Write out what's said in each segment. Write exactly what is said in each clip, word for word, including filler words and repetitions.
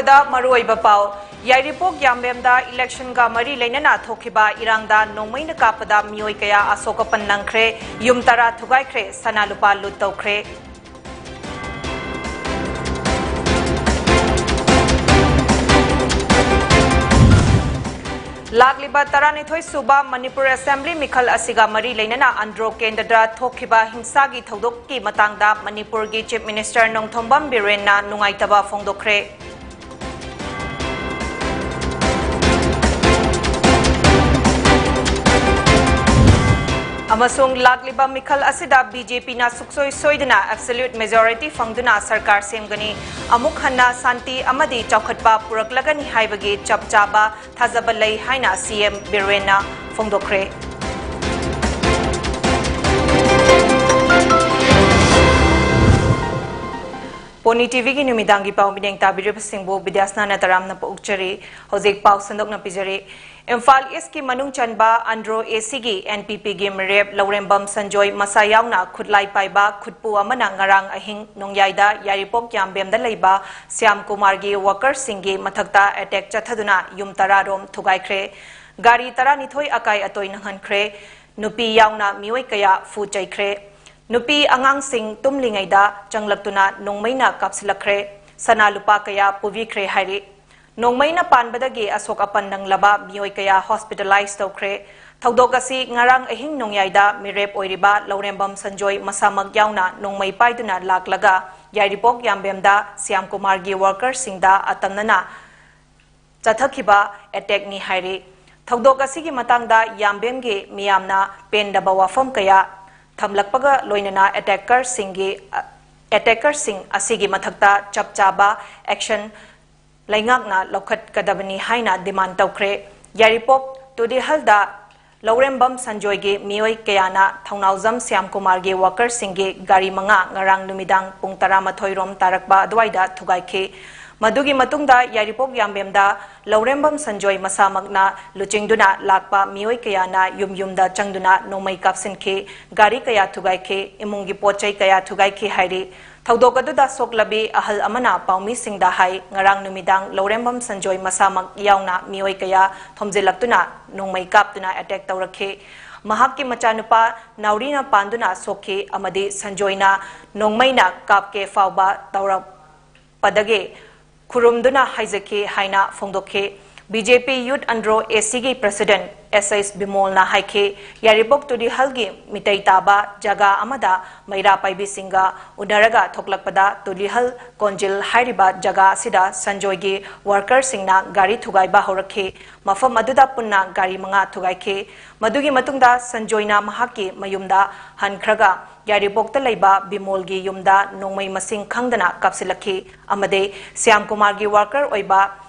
ꯗ ꯃꯔꯨꯑꯣꯏꯕ ꯄꯥꯎ꯫ ꯌꯥꯏꯔꯤꯄꯣꯛ ꯌꯥꯝꯕꯦꯝꯗ ꯏꯂꯦꯛꯁꯟꯒ ꯃꯔꯤ ꯂꯩꯅꯅ ꯊꯣꯛꯈꯤꯕ ꯏꯔꯥꯡꯗ ꯅꯣꯡꯃꯩꯅ ꯀꯥꯞꯄꯗ ꯃꯤꯑꯣꯏ ꯀꯌꯥ ꯑꯁꯣꯛ ꯑꯄꯟ ꯅꯪꯈ꯭ꯔꯦ, ꯌꯨꯝ ꯇꯔꯥ ꯊꯨꯒꯥꯏꯈ꯭ꯔꯦ, ꯁꯅꯥ ꯂꯨꯄꯥ ꯂꯨꯠ ꯇꯧꯈ꯭ꯔꯦ꯫ ꯂꯥꯛꯂꯤꯕ ꯇꯔꯥꯅꯤꯊꯣꯏ ꯁꯨꯕ ꯃꯅꯤꯄꯨꯔ ꯑꯦꯁꯦꯝꯕ꯭ꯂꯤ ꯃꯤꯈꯜ ꯑꯁꯤꯒ ꯃꯔꯤ ꯂꯩꯅꯅ ꯑꯟꯗ꯭ꯔꯣ ꯀꯦꯟꯗ꯭ꯔꯗ ꯊꯣꯛꯈꯤꯕ ꯍꯤꯡꯁꯥꯒꯤ ꯊꯧꯗꯣꯛꯀꯤ ꯃꯇꯥꯡꯗ ꯃꯅꯤꯄꯨꯔꯒꯤ ꯆꯤꯐ ꯃꯤꯅꯤꯁꯇꯔ ꯅꯣꯡꯊꯣꯝꯕꯝ ꯕꯤꯔꯦꯟꯅ ꯅꯨꯡꯉꯥꯏꯇꯕ ꯐꯣꯡꯗꯣꯛꯈ꯭ꯔꯦ꯫ ꯑꯃꯁꯨꯡ ꯂꯥꯛꯂꯤꯕ ꯃꯤꯈꯜ ꯑꯁꯤꯗ ꯕꯤ ꯖꯦ ꯄꯤꯅ ꯁꯨꯛꯁꯣꯏ ꯁꯣꯏꯗꯅ ꯑꯦꯕꯁꯣꯂ꯭ꯌꯨꯠ ꯃꯦꯖꯣꯔꯤꯇꯤ ꯐꯪꯗꯨꯅ ꯁꯔꯀꯥꯔ ꯁꯦꯝꯒꯅꯤ, ꯑꯃꯨꯛ ꯍꯟꯅ ꯁꯥꯟꯇꯤ ꯑꯃꯗꯤ ꯆꯥꯎꯈꯠꯄ ꯄꯨꯔꯛꯂꯒꯅꯤ ꯍꯥꯏꯕꯒꯤ ꯆꯞ ꯆꯥꯕ ꯊꯥꯖꯕ ꯂꯩ ꯍꯥꯏꯅ ꯁꯤ ꯑꯦꯝ ꯕꯤꯔꯦꯟꯅ ꯐꯣꯡꯗꯣꯛꯈ꯭ꯔꯦ꯫ ꯄꯣꯅꯤ ꯇꯤ ꯚꯤꯒꯤ ꯅꯨꯃꯤꯗꯥꯡꯒꯤ ꯄꯥꯎ ꯃꯤꯠꯌꯦꯡ ꯇꯥꯕꯤꯔꯤꯕꯁꯤꯡꯕꯨ ꯕꯤꯗ꯭ꯌꯥꯁꯅꯥꯅ ꯇꯔꯥꯝꯅ ꯄꯨꯛꯆꯔꯤ꯫ ꯍꯧꯖꯤꯛ ꯄꯥꯎ ꯁꯟꯗꯣꯛꯅ ꯄꯤꯖꯔꯤ꯫ ꯏꯝꯐꯥꯜ ꯏꯁꯀꯤ ꯃꯅꯨꯡ ꯆꯟꯕ ꯑꯟꯗ꯭ꯔꯣ ꯑꯦ ꯁꯤꯒꯤ ꯑꯦꯟ ꯄꯤ ꯄꯤꯒꯤ ꯃꯤꯔꯦꯞ ꯂꯧꯔꯦꯝꯕꯝ ꯁꯟꯖꯣꯏ ꯃꯁꯥ ꯌꯥꯎꯅ ꯈꯨꯠꯂꯥꯏ ꯄꯥꯏꯕ ꯈꯨꯠꯄꯨ ꯑꯃꯅ ꯉꯔꯥꯡ ꯑꯍꯤꯡ ꯅꯣꯡꯌꯥꯏꯗ ꯌꯥꯏꯔꯤꯄꯣꯛ ꯌꯥꯝꯕꯦꯝꯗ ꯂꯩꯕ ꯁ꯭ꯌꯥꯝ ꯀꯨꯃꯥꯔꯒꯤ ꯋꯥꯀꯔꯁꯤꯡꯒꯤ ꯃꯊꯛꯇ ꯑꯦꯇꯦꯛ ꯆꯠꯊꯗꯨꯅ ꯌꯨꯝ ꯇꯔꯥ ꯔꯣꯝ ꯊꯨꯒꯥꯏꯈ꯭ꯔꯦ꯫ ꯒꯥꯔꯤ ꯇꯔꯥꯅꯤꯊꯣꯏ ꯑꯀꯥꯏ ꯑꯇꯣꯏ ꯅꯪꯍꯟꯈ꯭ꯔꯦ꯫ ꯅꯨꯄꯤ ꯌꯥꯎꯅ ꯃꯤꯑꯣꯏ ꯀꯌꯥ ꯐꯨ ꯆꯩꯈ꯭ꯔꯦ꯫ ꯅꯨꯄꯤ ꯑꯉꯥꯡꯁꯤꯡ ꯇꯨꯝꯂꯤꯉꯩꯗ ꯆꯪꯂꯛꯇꯨꯅ ꯅꯣꯡꯃꯩꯅ ꯀꯥꯞꯁꯤꯜꯂꯛꯈ꯭ꯔꯦ꯫ ꯁꯅꯥ ꯂꯨꯄꯥ ꯀꯌꯥ ꯄꯨꯕꯤꯈ꯭ꯔꯦ ꯍꯥꯏꯔꯤ꯫ ꯅꯣꯡꯃꯩꯅ ꯄꯥꯟꯕꯗꯒꯤ ꯑꯁꯣꯛ ꯑꯄꯟ ꯅꯪꯂꯕ ꯃꯤꯑꯣꯏ ꯀꯌꯥ ꯍꯣꯁꯄꯤꯇꯥꯂꯥꯏꯖ ꯇꯧꯈ꯭ꯔꯦ꯫ ꯊꯧꯗꯣꯛ ꯑꯁꯤ ꯉꯔꯥꯡ ꯑꯍꯤꯡ ꯅꯣꯡꯌꯥꯏꯗ ꯃꯤꯔꯦꯞ ꯑꯣꯏꯔꯤꯕ ꯂꯧꯔꯦꯝꯕꯝ ꯁꯟꯖꯣꯏ ꯃꯁꯥꯃꯛ ꯌꯥꯎꯅ ꯅꯣꯡꯃꯩ ꯄꯥꯏꯗꯨꯅ ꯂꯥꯛꯂꯒ ꯌꯥꯏꯔꯤꯄꯣꯛ ꯌꯥꯝꯕꯦꯝꯗ ꯁ꯭ꯌꯥꯝ ꯀꯨꯃꯥꯔꯒꯤ ꯋꯥꯔꯀꯔꯁꯤꯡꯗ ꯑꯇꯝꯅꯅ ꯆꯠꯊꯈꯤꯕ ꯑꯦꯇꯦꯛꯅꯤ ꯍꯥꯏꯔꯤ꯫ ꯊꯧꯗꯣꯛ ꯑꯁꯤꯒꯤ ꯃꯇꯥꯡꯗ ꯌꯥꯝꯕꯦꯝꯒꯤ ꯃꯤꯌꯥꯝꯅ ꯄꯦꯟꯗꯕ ꯋꯥꯐꯝ ꯀꯌꯥ ꯊꯝꯂꯛꯄꯒ ꯂꯣꯏꯅꯅ ꯑꯦꯇꯦꯀꯔꯁꯤꯡꯒꯤ, ꯑꯦꯇꯦꯀꯔꯁꯤꯡ ꯑꯁꯤꯒꯤ ꯃꯊꯛꯇ ꯆꯞ ꯆꯥꯕ ꯑꯦꯛꯁꯟ ꯂꯩꯉꯥꯛꯅ ꯂꯧꯈꯠꯀꯗꯕꯅꯤ ꯍꯥꯏꯅ ꯗꯤꯃꯥꯟ ꯇꯧꯈ꯭ꯔꯦ꯫ ꯌꯥꯏꯔꯤꯄꯣꯛ ꯇꯨꯗꯤꯍꯜꯗ ꯂꯧꯔꯦꯝꯕꯝ ꯁꯟꯖꯣꯏꯒꯤ ꯃꯤꯑꯣꯏ ꯀꯌꯥꯅ ꯊꯧꯅꯥꯎꯖꯝ ꯁ꯭ꯌꯥꯝ ꯀꯨꯃꯥꯔꯒꯤ ꯋꯥꯀꯔꯁꯤꯡꯒꯤ ꯒꯥꯔꯤ ꯃꯉꯥ ꯉꯔꯥꯡ ꯅꯨꯃꯤꯗꯥꯡ ꯄꯨꯡ ꯇꯔꯥꯃꯥꯊꯣꯏ ꯔꯣꯝ ꯇꯥꯔꯛꯄ ꯑꯗꯨꯋꯥꯏꯗ ꯊꯨꯒꯥꯏꯈꯤ꯫ ꯃꯗꯨꯒꯤ ꯃꯇꯨꯡꯗ ꯌꯥꯏꯔꯤꯄꯣꯛ ꯌꯥꯝꯕꯦꯝꯗ ꯂꯧꯔꯦꯝꯕꯝ ꯁꯟꯖꯣꯏ ꯃꯁꯥꯃꯛꯅ ꯂꯨꯆꯤꯡꯗꯨꯅ ꯂꯥꯛꯄ ꯃꯤꯑꯣꯏ ꯀꯌꯥꯅ ꯌꯨꯝ ꯌꯨꯝꯗ ꯆꯪꯗꯨꯅ ꯅꯣꯡꯃꯩ ꯀꯥꯞꯁꯤꯟꯈꯤ, ꯒꯥꯔꯤ ꯀꯌꯥ ꯊꯨꯒꯥꯏꯈꯤ, ꯏꯃꯨꯡꯒꯤ ꯄꯣꯠ ꯆꯩ ꯀꯌꯥ ꯊꯨꯒꯥꯏꯈꯤ ꯍꯥꯏꯔꯤ꯫ ꯊꯧꯗꯣꯛ ꯑꯗꯨꯗ ꯁꯣꯛꯂꯕꯤ ꯑꯍꯜ ꯑꯃꯅ ꯄꯥꯎꯃꯤꯁꯤꯡꯗ ꯍꯥꯏ, ꯉꯔꯥꯡ ꯅꯨꯃꯤꯗꯥꯡ ꯂꯧꯔꯦꯝꯕꯝ ꯁꯟꯖꯣꯏ ꯃꯁꯥꯃꯛ ꯌꯥꯎꯅ ꯃꯤꯑꯣꯏ ꯀꯌꯥ ꯊꯣꯝꯖꯤꯜꯂꯛꯇꯨꯅ ꯅꯣꯡꯃꯩ ꯀꯥꯞꯇꯨꯅ ꯑꯦꯇꯦꯛ ꯇꯧꯔꯛꯈꯤ꯫ ꯃꯍꯥꯛꯀꯤ ꯃꯆꯥꯅꯨꯄꯥ ꯅꯥꯎꯔꯤꯅ ꯄꯥꯟꯗꯨꯅ ꯁꯣꯛꯈꯤ ꯑꯃꯗꯤ ꯁꯟꯖꯣꯏꯅ ꯅꯣꯡꯃꯩꯅ ꯀꯥꯞꯀꯦ ꯐꯥꯎꯕ ꯇꯧꯔꯛꯄꯗꯒꯤ ꯈꯨꯔꯨꯝꯗꯨꯅ ꯍꯥꯏꯖꯈꯤ ꯍꯥꯏꯅ ꯐꯣꯡꯗꯣꯛꯈꯤ꯫ ꯕꯤ ꯖꯦ ꯄꯤ ꯌꯨꯠ ꯑꯟꯗ꯭ꯔꯣ ꯑꯦ ꯁꯤꯒꯤ ꯄ꯭ꯔꯁꯤꯗꯦꯟꯠ ꯑꯦꯁ ꯑꯩꯆ ꯕꯤꯃꯣꯜꯅ ꯍꯥꯏꯈꯤ, ꯌꯥꯏꯔꯤꯄꯣꯛ ꯇꯨꯂꯤꯍꯜꯒꯤ ꯃꯤꯇꯩ ꯇꯥꯕ ꯖꯒꯥ ꯑꯃꯗ ꯃꯩꯔꯥ ꯄꯥꯏꯕꯤꯁꯤꯡꯒ ꯎꯅꯔꯒ ꯊꯣꯛꯂꯛꯄꯗ ꯇꯨꯂꯤꯍꯜ ꯀꯣꯟꯖꯤꯜ ꯍꯥꯏꯔꯤꯕ ꯖꯒꯥ ꯑꯁꯤꯗ ꯁꯟꯖꯣꯏꯒꯤ ꯋꯥꯔꯀꯔꯁꯤꯡꯅ ꯒꯥꯔꯤ ꯊꯨꯒꯥꯏꯕ ꯍꯧꯔꯛꯈꯤ꯫ ꯃꯐꯝ ꯑꯗꯨꯗ ꯄꯨꯟꯅ ꯒꯥꯔꯤ ꯃꯉꯥ ꯊꯨꯒꯥꯏꯈꯤ꯫ ꯃꯗꯨꯒꯤ ꯃꯇꯨꯡꯗ ꯁꯟꯖꯣꯏꯅ ꯃꯍꯥꯛꯀꯤ ꯃꯌꯨꯝꯗ ꯍꯟꯈ꯭ꯔꯒ ꯌꯥꯏꯔꯤꯄꯣꯛꯇ ꯂꯩꯕ ꯕꯤꯃꯣꯜꯒꯤ ꯌꯨꯝꯗ ꯅꯣꯡꯃꯩ ꯃꯁꯤꯡ ꯈꯪꯗꯅ ꯀꯥꯞꯁꯤꯜꯂꯛꯈꯤ ꯑꯃꯗꯤ ꯁ꯭ꯌꯥꯝꯀꯨꯃꯥꯔꯒꯤ ꯋꯥꯔꯀꯔ ꯑꯣꯏꯕ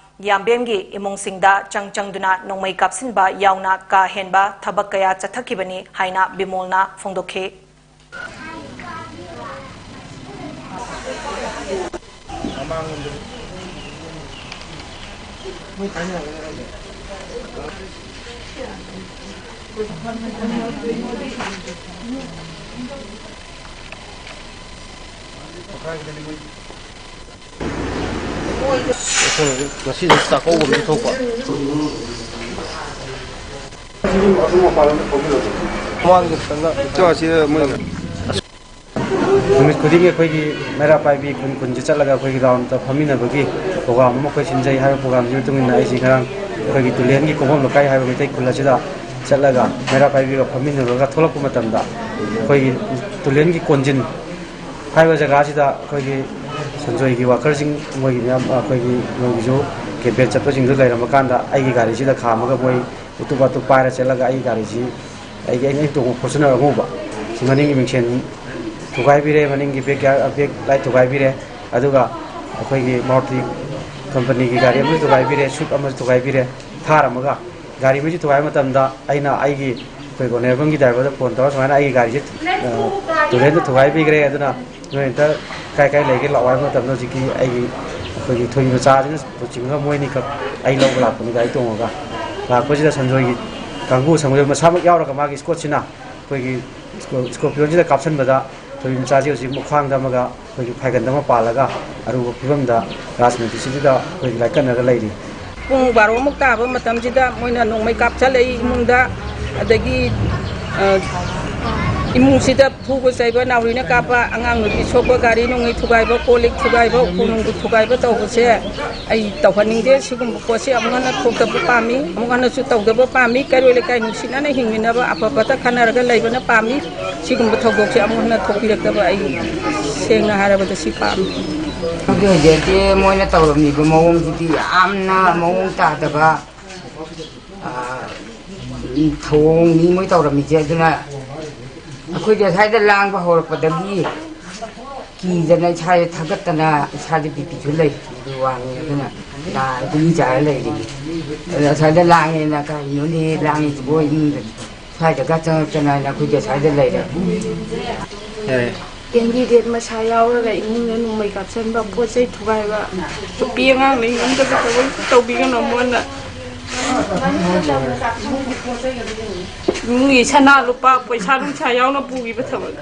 ꯌꯥꯝꯕꯦꯝꯒꯤ ꯏꯃꯨꯡꯁꯤꯡꯗ ꯆꯪ ꯆꯪꯗꯨꯅ ꯅꯣꯡꯃꯩ ꯀꯥꯞꯁꯤꯟꯕ ꯌꯥꯎꯅ ꯀꯥ ꯍꯦꯟꯕ ꯊꯕꯛ ꯀꯌꯥ ꯆꯠꯊꯈꯤꯕꯅꯤ ꯍꯥꯏꯅ ꯕꯤꯃꯣꯜꯅ ꯐꯣꯡꯗꯣꯛꯈꯤ꯫ ꯑꯩꯈꯣꯏ ꯉꯁꯤꯁꯨ ꯆꯥꯛꯀꯧꯕ ꯑꯃꯁꯨ ꯊꯣꯛꯄ꯫ ꯃꯃꯥꯡꯗ ꯐꯖꯅ ꯏꯆꯥꯁꯤꯗ ꯃꯣꯏꯅ ꯅꯨꯃꯤꯠ ꯈꯨꯗꯤꯡꯒꯤ ꯑꯩꯈꯣꯏꯒꯤ ꯃꯩꯔꯥ ꯄꯥꯏꯕꯤ ꯈꯨꯟ ꯈꯨꯟꯁꯤ ꯆꯠꯂꯒ ꯑꯩꯈꯣꯏꯒꯤ ꯔꯥꯎꯟꯗ ꯐꯝꯃꯤꯟꯅꯕꯒꯤ ꯄ꯭ꯔꯣꯒ꯭ꯔꯥꯝ ꯑꯃ ꯑꯩꯈꯣꯏ ꯁꯤꯟꯖꯩ꯫ ꯍꯥꯏꯔꯤꯕ ꯄ꯭ꯔꯣꯒ꯭ꯔꯥꯝꯁꯤꯒꯤ ꯃꯇꯨꯡ ꯏꯟꯅ ꯑꯩꯁꯤ ꯉꯔꯥꯡ ꯑꯩꯈꯣꯏꯒꯤ ꯇꯨꯂꯦꯟꯒꯤ ꯀꯣꯡꯐꯝ ꯂꯩꯀꯥꯏ ꯍꯥꯏꯕ ꯃꯩꯇꯩ ꯈꯨꯜ ꯑꯁꯤꯗ ꯆꯠꯂꯒ ꯃꯩꯔꯥ ꯄꯥꯏꯕꯤꯒ ꯐꯝꯃꯤꯟꯅꯔꯒ ꯊꯣꯛꯂꯛꯄ ꯃꯇꯝꯗ ꯑꯩꯈꯣꯏꯒꯤ ꯇꯨꯂꯦꯟꯒꯤ ꯀꯣꯟꯖꯤꯟ ꯍꯥꯏꯕ ꯖꯒꯥꯁꯤꯗ ꯑꯩꯈꯣꯏꯒꯤ ꯁꯟꯖꯣꯏꯒꯤ ꯋꯥꯀꯔꯁꯤꯡ ꯃꯣꯏꯒꯤ ꯃꯌꯥꯝ ꯑꯩꯈꯣꯏꯒꯤ ꯃꯣꯏꯒꯤꯁꯨ ꯀꯦꯝꯄꯦꯟ ꯆꯠꯄꯁꯤꯡꯗꯨ ꯂꯩꯔꯝꯕ ꯀꯥꯟꯗ ꯑꯩꯒꯤ ꯒꯥꯔꯤꯁꯤꯗ ꯈꯥꯝꯃꯒ ꯃꯣꯏ ꯎꯇꯨꯞ ꯋꯥꯇꯨꯞ ꯄꯥꯏꯔ ꯆꯠꯂꯒ ꯑꯩꯒꯤ ꯒꯥꯔꯤꯁꯤ ꯑꯩꯒꯤ ꯑꯩꯅ ꯇꯣꯡꯕ ꯐꯣꯔꯆꯨꯅꯔ ꯑꯉꯧꯕ ꯁꯤ ꯃꯅꯤꯡꯒꯤ ꯃꯤꯡꯁꯦꯟ ꯊꯨꯒꯥꯏꯕꯤꯔꯦ, ꯃꯅꯤꯡꯒꯤ ꯕꯦꯛ ꯒꯤꯌꯥꯔ ꯕꯦꯛ ꯂꯥꯏꯠ ꯊꯨꯒꯥꯏꯕꯤꯔꯦ꯫ ꯑꯗꯨꯒ ꯑꯩꯈꯣꯏꯒꯤ ꯃꯥꯔꯨꯇꯤ ꯀꯝꯄꯅꯤꯒꯤ ꯒꯥꯔꯤ ꯑꯃꯁꯨ ꯊꯨꯒꯥꯏꯕꯤꯔꯦ, ꯁ꯭ꯋꯤꯐ ꯑꯃꯁꯨ ꯊꯨꯒꯥꯏꯕꯤꯔꯦ꯫ ꯊꯥꯔꯝꯃꯒ ꯒꯥꯔꯤ ꯃꯩꯁꯨ ꯊꯨꯒꯥꯏꯕ ꯃꯇꯝꯗ ꯑꯩꯅ ꯑꯩꯒꯤ ꯑꯩꯈꯣꯏ ꯑꯣꯅꯔꯦꯕꯜꯒꯤ ꯗ꯭ꯔꯥꯏꯚꯔꯗ ꯐꯣꯟ ꯇꯧꯔꯒ ꯁꯨꯃꯥꯏꯅ ꯑꯩꯒꯤ ꯒꯥꯔꯤꯁꯦ ꯇꯨꯔꯦꯟꯗ ꯊꯨꯒꯥꯏꯕꯤꯈ꯭ꯔꯦ, ꯑꯗꯨꯅ ꯅꯣꯏ ꯑꯝꯇ ꯀꯥꯏ ꯀꯥꯏ ꯂꯩꯒꯦ ꯂꯥꯛꯑꯣ ꯍꯥꯏꯕ ꯃꯇꯝꯗ ꯍꯧꯖꯤꯛꯀꯤ ꯑꯩꯒꯤ ꯑꯩꯈꯣꯏꯒꯤ ꯊꯣꯏꯕ ꯆꯥꯁꯤꯅ ꯆꯤꯡꯉꯒ ꯃꯣꯏꯅꯤꯈꯛ ꯑꯩ ꯂꯧꯕ ꯂꯥꯛꯄꯅꯤ ꯒꯥꯔꯤ ꯇꯣꯡꯉꯒ꯫ ꯂꯥꯛꯄꯁꯤꯗ ꯁꯟꯖꯣꯏꯒꯤ ꯀꯥꯡꯕꯨ ꯁꯟꯖꯣꯏ ꯃꯁꯥꯃꯛ ꯌꯥꯎꯔꯒ ꯃꯥꯒꯤ ꯏꯁꯀꯣꯠꯁꯤꯅ ꯑꯩꯈꯣꯏꯒꯤ ꯏꯁꯀꯣ-, ꯏꯁꯀꯣꯔꯄꯤꯌꯣꯟꯁꯤꯗ ꯀꯥꯞꯁꯤꯟꯕꯗ ꯅꯨꯄꯤ ꯃꯆꯥꯁꯤ ꯍꯧꯖꯤꯛ ꯃꯈ꯭ꯋꯥꯡꯗ ꯑꯃꯒ ꯑꯩꯈꯣꯏꯒꯤ ꯐꯥꯏꯒꯟꯗ ꯑꯃ ꯄꯥꯜꯂꯒ ꯑꯔꯨꯕ ꯐꯤꯕꯝꯗ ꯔꯥꯖꯃꯟꯗꯤꯔꯁꯤꯗ ꯑꯩꯈꯣꯏꯒꯤ ꯂꯥꯏꯀꯠꯅꯔꯒ ꯂꯩꯔꯤ꯫ ꯄꯨꯡ ꯕꯥꯔꯣꯃꯨꯛ ꯇꯥꯕ ꯃꯇꯝꯁꯤꯗ ꯃꯣꯏꯅ ꯅꯣꯡꯃꯩ ꯀꯥꯞꯁꯜꯂꯛꯏ ꯏꯃꯨꯡꯗ꯫ ꯑꯗꯒꯤ, ꯑ, ꯏꯃꯨꯡꯁꯤꯗ ꯐꯨꯕ ꯆꯩꯕ, ꯅꯥꯎꯔꯤꯅ ꯀꯥꯞꯄ, ꯑꯉꯥꯡ ꯅꯨꯄꯤ ꯁꯣꯛꯄ, ꯒꯥꯔꯤ ꯅꯨꯡꯉꯩ ꯊꯨꯒꯥꯏꯕ, ꯀꯣꯜ ꯂꯤꯛ ꯊꯨꯒꯥꯏꯕ, ꯎꯄꯨ ꯅꯨꯡꯕꯨ ꯊꯨꯒꯥꯏꯕ ꯇꯧꯕꯁꯦ ꯑꯩ ꯇꯧꯍꯟꯅꯤꯡꯗꯦ꯫ ꯁꯤꯒꯨꯝꯕ ꯄꯣꯠꯁꯦ ꯑꯃꯨꯛ ꯍꯟꯅ ꯊꯣꯛꯇꯕ ꯄꯥꯝꯃꯤ, ꯑꯃꯨꯛ ꯍꯟꯅꯁꯨ ꯇꯧꯗꯕ ꯄꯥꯝꯃꯤ꯫ ꯀꯩꯔꯣꯏ ꯂꯩꯀꯥꯏ ꯅꯨꯡꯁꯤꯅꯅ ꯍꯤꯡꯃꯤꯟꯅꯕ, ꯑꯐ ꯐꯠꯇ ꯈꯟꯅꯔꯒ ꯂꯩꯕꯅ ꯄꯥꯝꯃꯤ꯫ ꯁꯤꯒꯨꯝꯕ ꯊꯧꯗꯣꯛꯁꯦ ꯑꯃꯨꯛ ꯍꯟꯅ ꯊꯣꯛꯄꯤꯔꯛꯇꯕ ꯑꯩ ꯁꯦꯡꯅ ꯍꯥꯏꯔꯕꯗ ꯁꯤ ꯄꯥꯝꯃꯤ꯫ ꯍꯧꯖꯤꯛ ꯍꯧꯖꯤꯛꯇꯤ ꯃꯣꯏꯅ ꯇꯧꯔꯝꯃꯤꯕ ꯃꯑꯣꯡꯁꯤꯗꯤ ꯌꯥꯝꯅ ꯃꯑꯣꯡ ꯇꯥꯗꯕ, ꯑ, ꯊꯧꯑꯣꯡꯅꯤ ꯃꯣꯏ ꯇꯧꯔꯝꯃꯤꯁꯦ꯫ ꯑꯗꯨꯅ ꯑꯩꯈꯣꯏꯗꯤ ꯑꯁ꯭ꯋꯥꯏꯗ ꯂꯥꯡꯕ ꯍꯧꯔꯛꯄꯗꯒꯤ ꯀꯤꯗꯅ ꯏꯁꯥꯁꯦ ꯊꯥꯒꯠꯇꯅ ꯏꯁꯥꯁꯦ ꯕꯤ ꯄꯤꯁꯨ ꯂꯩ, ꯕꯤ ꯄꯤ ꯋꯥꯡꯉꯤ꯫ ꯑꯗꯨꯅ ꯅꯥ ꯒꯨꯂꯤ ꯆꯥꯔ ꯂꯩꯔꯤ꯫ ꯑꯗ ꯑꯁ꯭ꯋꯥꯏꯗ ꯂꯥꯡꯉꯦꯅ, "ꯀꯔꯤꯅꯣꯅꯦ ꯂꯥꯡꯉꯤꯁꯤꯕꯣ ꯏꯃꯨꯡꯗ?" ꯁ꯭ꯋꯥꯏꯗꯒ ꯆꯪꯉꯛꯇꯅ ꯍꯥꯏꯅ ꯑꯩꯈꯣꯏꯗꯤ ꯑꯁ꯭ꯋꯥꯏꯗ ꯂꯩꯔꯦ꯫ ꯌꯥꯔꯦ꯫ ꯀꯦꯟꯗꯤꯗꯦꯠ ꯃꯁꯥ ꯌꯥꯎꯔꯒ ꯏꯃꯨꯡꯗ ꯅꯣꯡꯃꯩ ꯀꯥꯞꯁꯤꯟꯕ, ꯄꯣꯠ ꯆꯩ ꯊꯨꯒꯥꯏꯕ, ꯅꯨꯄꯤ ꯑꯉꯥꯡ ꯂꯩꯉꯝꯗꯕ ꯊꯕꯛ ꯇꯧꯕꯤꯒꯅꯨ ꯃꯣꯟꯅ꯫ ꯏꯃꯨꯡꯒꯤ ꯁꯅꯥ ꯂꯨꯄꯥ, ꯄꯩꯁꯥ ꯅꯨꯡꯁꯥ ꯌꯥꯎꯅ ꯄꯨꯈꯤꯕ ꯊꯕꯛ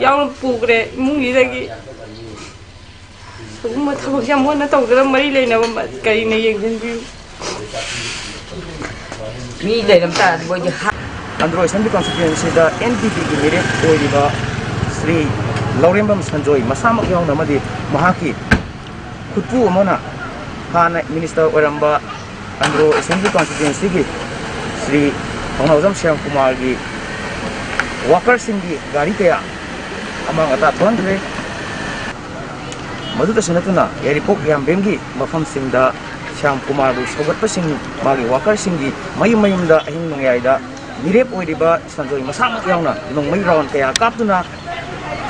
ꯌꯥꯎꯅ ꯄꯨꯈ꯭ꯔꯦ ꯏꯃꯨꯡꯁꯤꯗꯒꯤ꯫ ꯁꯤꯒꯨꯝꯕ ꯊꯕꯛꯁꯦ ꯃꯣꯏꯅ ꯇꯧꯗꯅ ꯃꯔꯤ ꯂꯩꯅꯕ ꯃ-, ꯀꯔꯤꯅ ꯌꯦꯡꯁꯤꯟꯕꯤꯌꯨ? ꯃꯤ ꯂꯩꯔꯝ ꯇꯥꯔꯗꯤ ꯃꯣꯏꯗꯤ ꯍꯥ-, ꯑꯟꯗ꯭ꯔꯣ ꯑꯦꯁꯦꯝꯕ꯭ꯂꯤ ꯀꯟꯁꯇꯤꯇ꯭ꯋꯦꯟꯁꯤꯗ ꯑꯦꯟ ꯄꯤ ꯄꯤꯒꯤ ꯃꯤꯔꯦꯞ ꯑꯣꯏꯔꯤꯕ ꯁ꯭ꯔꯤ ꯂꯧꯔꯦꯝꯕꯝ ꯁꯟꯖꯣꯏ ꯃꯁꯥꯃꯛ ꯌꯥꯎꯅ ꯑꯃꯗꯤ ꯃꯍꯥꯛꯀꯤ ꯈꯨꯠꯄꯨ ꯑꯃꯅ ꯍꯥꯟꯅ ꯃꯤꯅꯤꯁꯇꯔ ꯑꯣꯏꯔꯝꯕ ꯑꯟꯗ꯭ꯔꯣ ꯑꯦꯁꯦꯝꯕ꯭ꯂꯤ ꯀꯟꯁꯇꯤꯇ꯭ꯋꯦꯟꯁꯤꯒꯤ ꯁ꯭ꯔꯤ ꯊꯧꯅꯥꯎꯖꯝ ꯁ꯭ꯌꯥꯝ ꯀꯨꯃꯥꯔꯒꯤ ꯋꯥꯀꯔꯁꯤꯡꯒꯤ ꯒꯥꯔꯤ ꯀꯌꯥ ꯑꯃꯥꯡ ꯑꯇꯥ ꯊꯣꯛꯍꯟꯈ꯭ꯔꯦ꯫ ꯃꯗꯨꯗꯁꯨ ꯅꯠꯇꯅ ꯌꯥꯏꯔꯤꯄꯣꯛ ꯌꯥꯝꯕꯦꯝꯒꯤ ꯃꯐꯝꯁꯤꯡꯗ ꯁ꯭ꯌꯥꯝ ꯀꯨꯃꯥꯔꯕꯨ ꯁꯧꯒꯠꯄꯁꯤꯡ, ꯃꯥꯒꯤ ꯋꯥꯀꯔꯁꯤꯡꯒꯤ ꯃꯌꯨꯝ ꯃꯌꯨꯝꯗ ꯑꯍꯤꯡ ꯅꯣꯡꯌꯥꯏꯗ ꯃꯤꯔꯦꯞ ꯑꯣꯏꯔꯤꯕ ꯁꯟꯖꯣꯏ ꯃꯁꯥꯃꯛ ꯌꯥꯎꯅ ꯅꯣꯡꯃꯩ ꯔꯥꯎꯟ ꯀꯌꯥ ꯀꯥꯞꯇꯨꯅ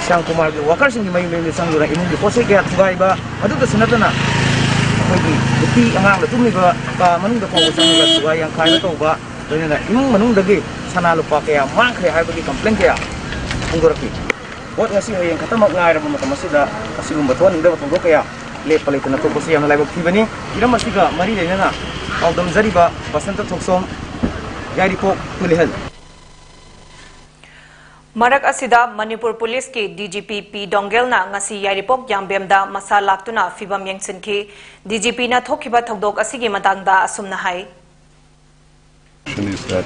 ꯁ꯭ꯌꯥꯝ ꯀꯨꯃꯥꯔꯒꯤ ꯋꯥꯀꯔꯁꯤꯡꯒꯤ ꯃꯌꯨꯝ ꯃꯌꯨꯝꯗ ꯆꯪꯗꯨꯅ ꯏꯃꯨꯡꯒꯤ ꯄꯣꯠ ꯆꯩ ꯀꯌꯥ ꯊꯨꯒꯥꯏꯕ, ꯃꯗꯨꯗꯁꯨ ꯅꯠꯇꯅ ꯑꯩꯈꯣꯏꯒꯤ ꯅꯨꯄꯤ ꯑꯉꯥꯡꯅ ꯇꯨꯝꯂꯤꯕ ꯀꯥ ꯃꯅꯨꯡꯗ ꯐꯥꯎꯕ ꯆꯪꯂꯒ ꯊꯨꯒꯥꯏ ꯌꯥꯡꯈꯥꯏꯕ ꯇꯧꯕ, ꯂꯣꯏꯅꯅ ꯏꯃꯨꯡ ꯃꯅꯨꯡꯗꯒꯤ ꯁꯅꯥ ꯂꯨꯄꯥ ꯀꯌꯥ ꯃꯥꯡꯈ꯭ꯔꯦ ꯍꯥꯏꯕꯒꯤ ꯀꯝꯄ꯭ꯂꯦꯟ ꯀꯌꯥ ꯐꯣꯡꯗꯣꯔꯛꯈꯤ꯫ ꯚꯣꯠ ꯉꯁꯤ ꯍꯌꯦꯡ ꯈꯛꯇꯃꯛ ꯉꯥꯏꯔꯕ ꯃꯇꯝ ꯑꯁꯤꯗ ꯑꯁꯤꯒꯨꯝꯕ ꯊꯣꯛꯍꯟꯅꯤꯡꯗꯕ ꯊꯧꯗꯣꯛ ꯀꯌꯥ ꯂꯦꯞꯄ ꯂꯩꯇꯅ ꯊꯣꯛꯄꯁꯤ ꯌꯥꯝꯅ ꯂꯥꯏꯕꯛ ꯊꯤꯕꯅꯤ꯫ ꯍꯤꯔꯝ ꯑꯁꯤꯒ ꯃꯔꯤ ꯂꯩꯅꯅ ꯄꯥꯎꯗꯝꯖꯔꯤꯕ ꯕꯁꯟꯇ ꯊꯣꯛꯆꯣꯝ, ꯌꯥꯏꯔꯤꯄꯣꯛ, ꯇꯨꯂꯤꯍꯜ꯫ ꯃꯔꯛ ꯑꯁꯤꯗ, ꯃꯅꯤꯄꯨꯔ ꯄꯨꯂꯤꯁꯀꯤ ꯗꯤ ꯖꯤ ꯄꯤ ꯄꯤ ꯗꯣꯡꯒꯦꯜꯅ ꯉꯁꯤ ꯌꯥꯏꯔꯤꯄꯣꯛ ꯌꯥꯝꯕꯦꯝꯗ ꯃꯁꯥ ꯂꯥꯛꯇꯨꯅ ꯐꯤꯕꯝ ꯌꯦꯡꯁꯤꯟꯈꯤ꯫ ꯗꯤ ꯖꯤ ꯄꯤꯅ ꯊꯣꯛꯈꯤꯕ ꯊꯧꯗꯣꯛ ꯑꯁꯤꯒꯤ ꯃꯇꯥꯡꯗ ꯑꯁꯨꯝꯅ ꯍꯥꯏ꯫ Is that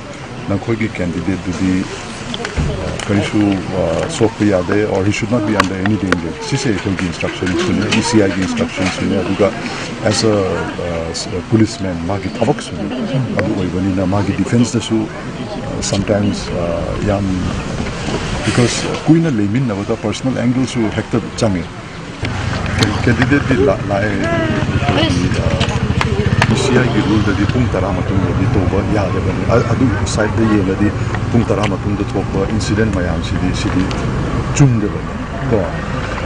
ꯅꯈꯣꯏꯒꯤ candidate ꯗꯨꯗꯤ, uh, ꯀꯔꯤꯁꯨ, uh, ꯁꯣꯛꯄ ꯌꯥꯗꯦ, or he should not be under any danger. ꯁꯤꯁꯦ ꯑꯩꯈꯣꯏꯒꯤ instruction ꯁꯨꯅꯦ, E C I ꯒꯤ instruction ꯁꯨꯅꯦ, ꯑꯗꯨꯒ as a, uh, policeman ꯃꯥꯒꯤ ꯊꯕꯛꯁꯨꯅꯦ꯫ ꯑꯗꯨ ꯑꯣꯏꯕꯅꯤꯅ ꯃꯥꯒꯤ defense ꯇꯁꯨ, uh, sometimes, uh, ꯌꯥꯝ, because ꯀꯨꯏꯅ ꯂꯩꯃꯤꯟꯅꯕꯗ personal angle ꯁꯨ ꯍꯦꯛꯇ ꯆꯪꯉꯦ꯫ Candidate ꯗꯤ ꯂꯥ-, ꯂꯥꯛꯑꯦ꯫ ꯑꯩꯈꯣꯏꯒꯤ, ꯑ, E C I ꯒꯤ rule ꯗꯗꯤ ꯄꯨꯡ ꯇꯔꯥ ꯃꯇꯨꯡꯗꯗꯤ ꯇꯧꯕ ꯌꯥꯗꯕꯅꯤ꯫ ꯑ-, ꯑꯗꯨ side ꯇ ꯌꯦꯡꯉꯗꯤ ꯄꯨꯡ ꯇꯔꯥ ꯃꯇꯨꯡꯗ ꯊꯣꯛꯄ incident ꯃꯌꯥꯝꯁꯤꯗꯤ, ꯁꯤꯗꯤ ꯆꯨꯝꯗꯕꯅꯤ ꯀꯣ꯫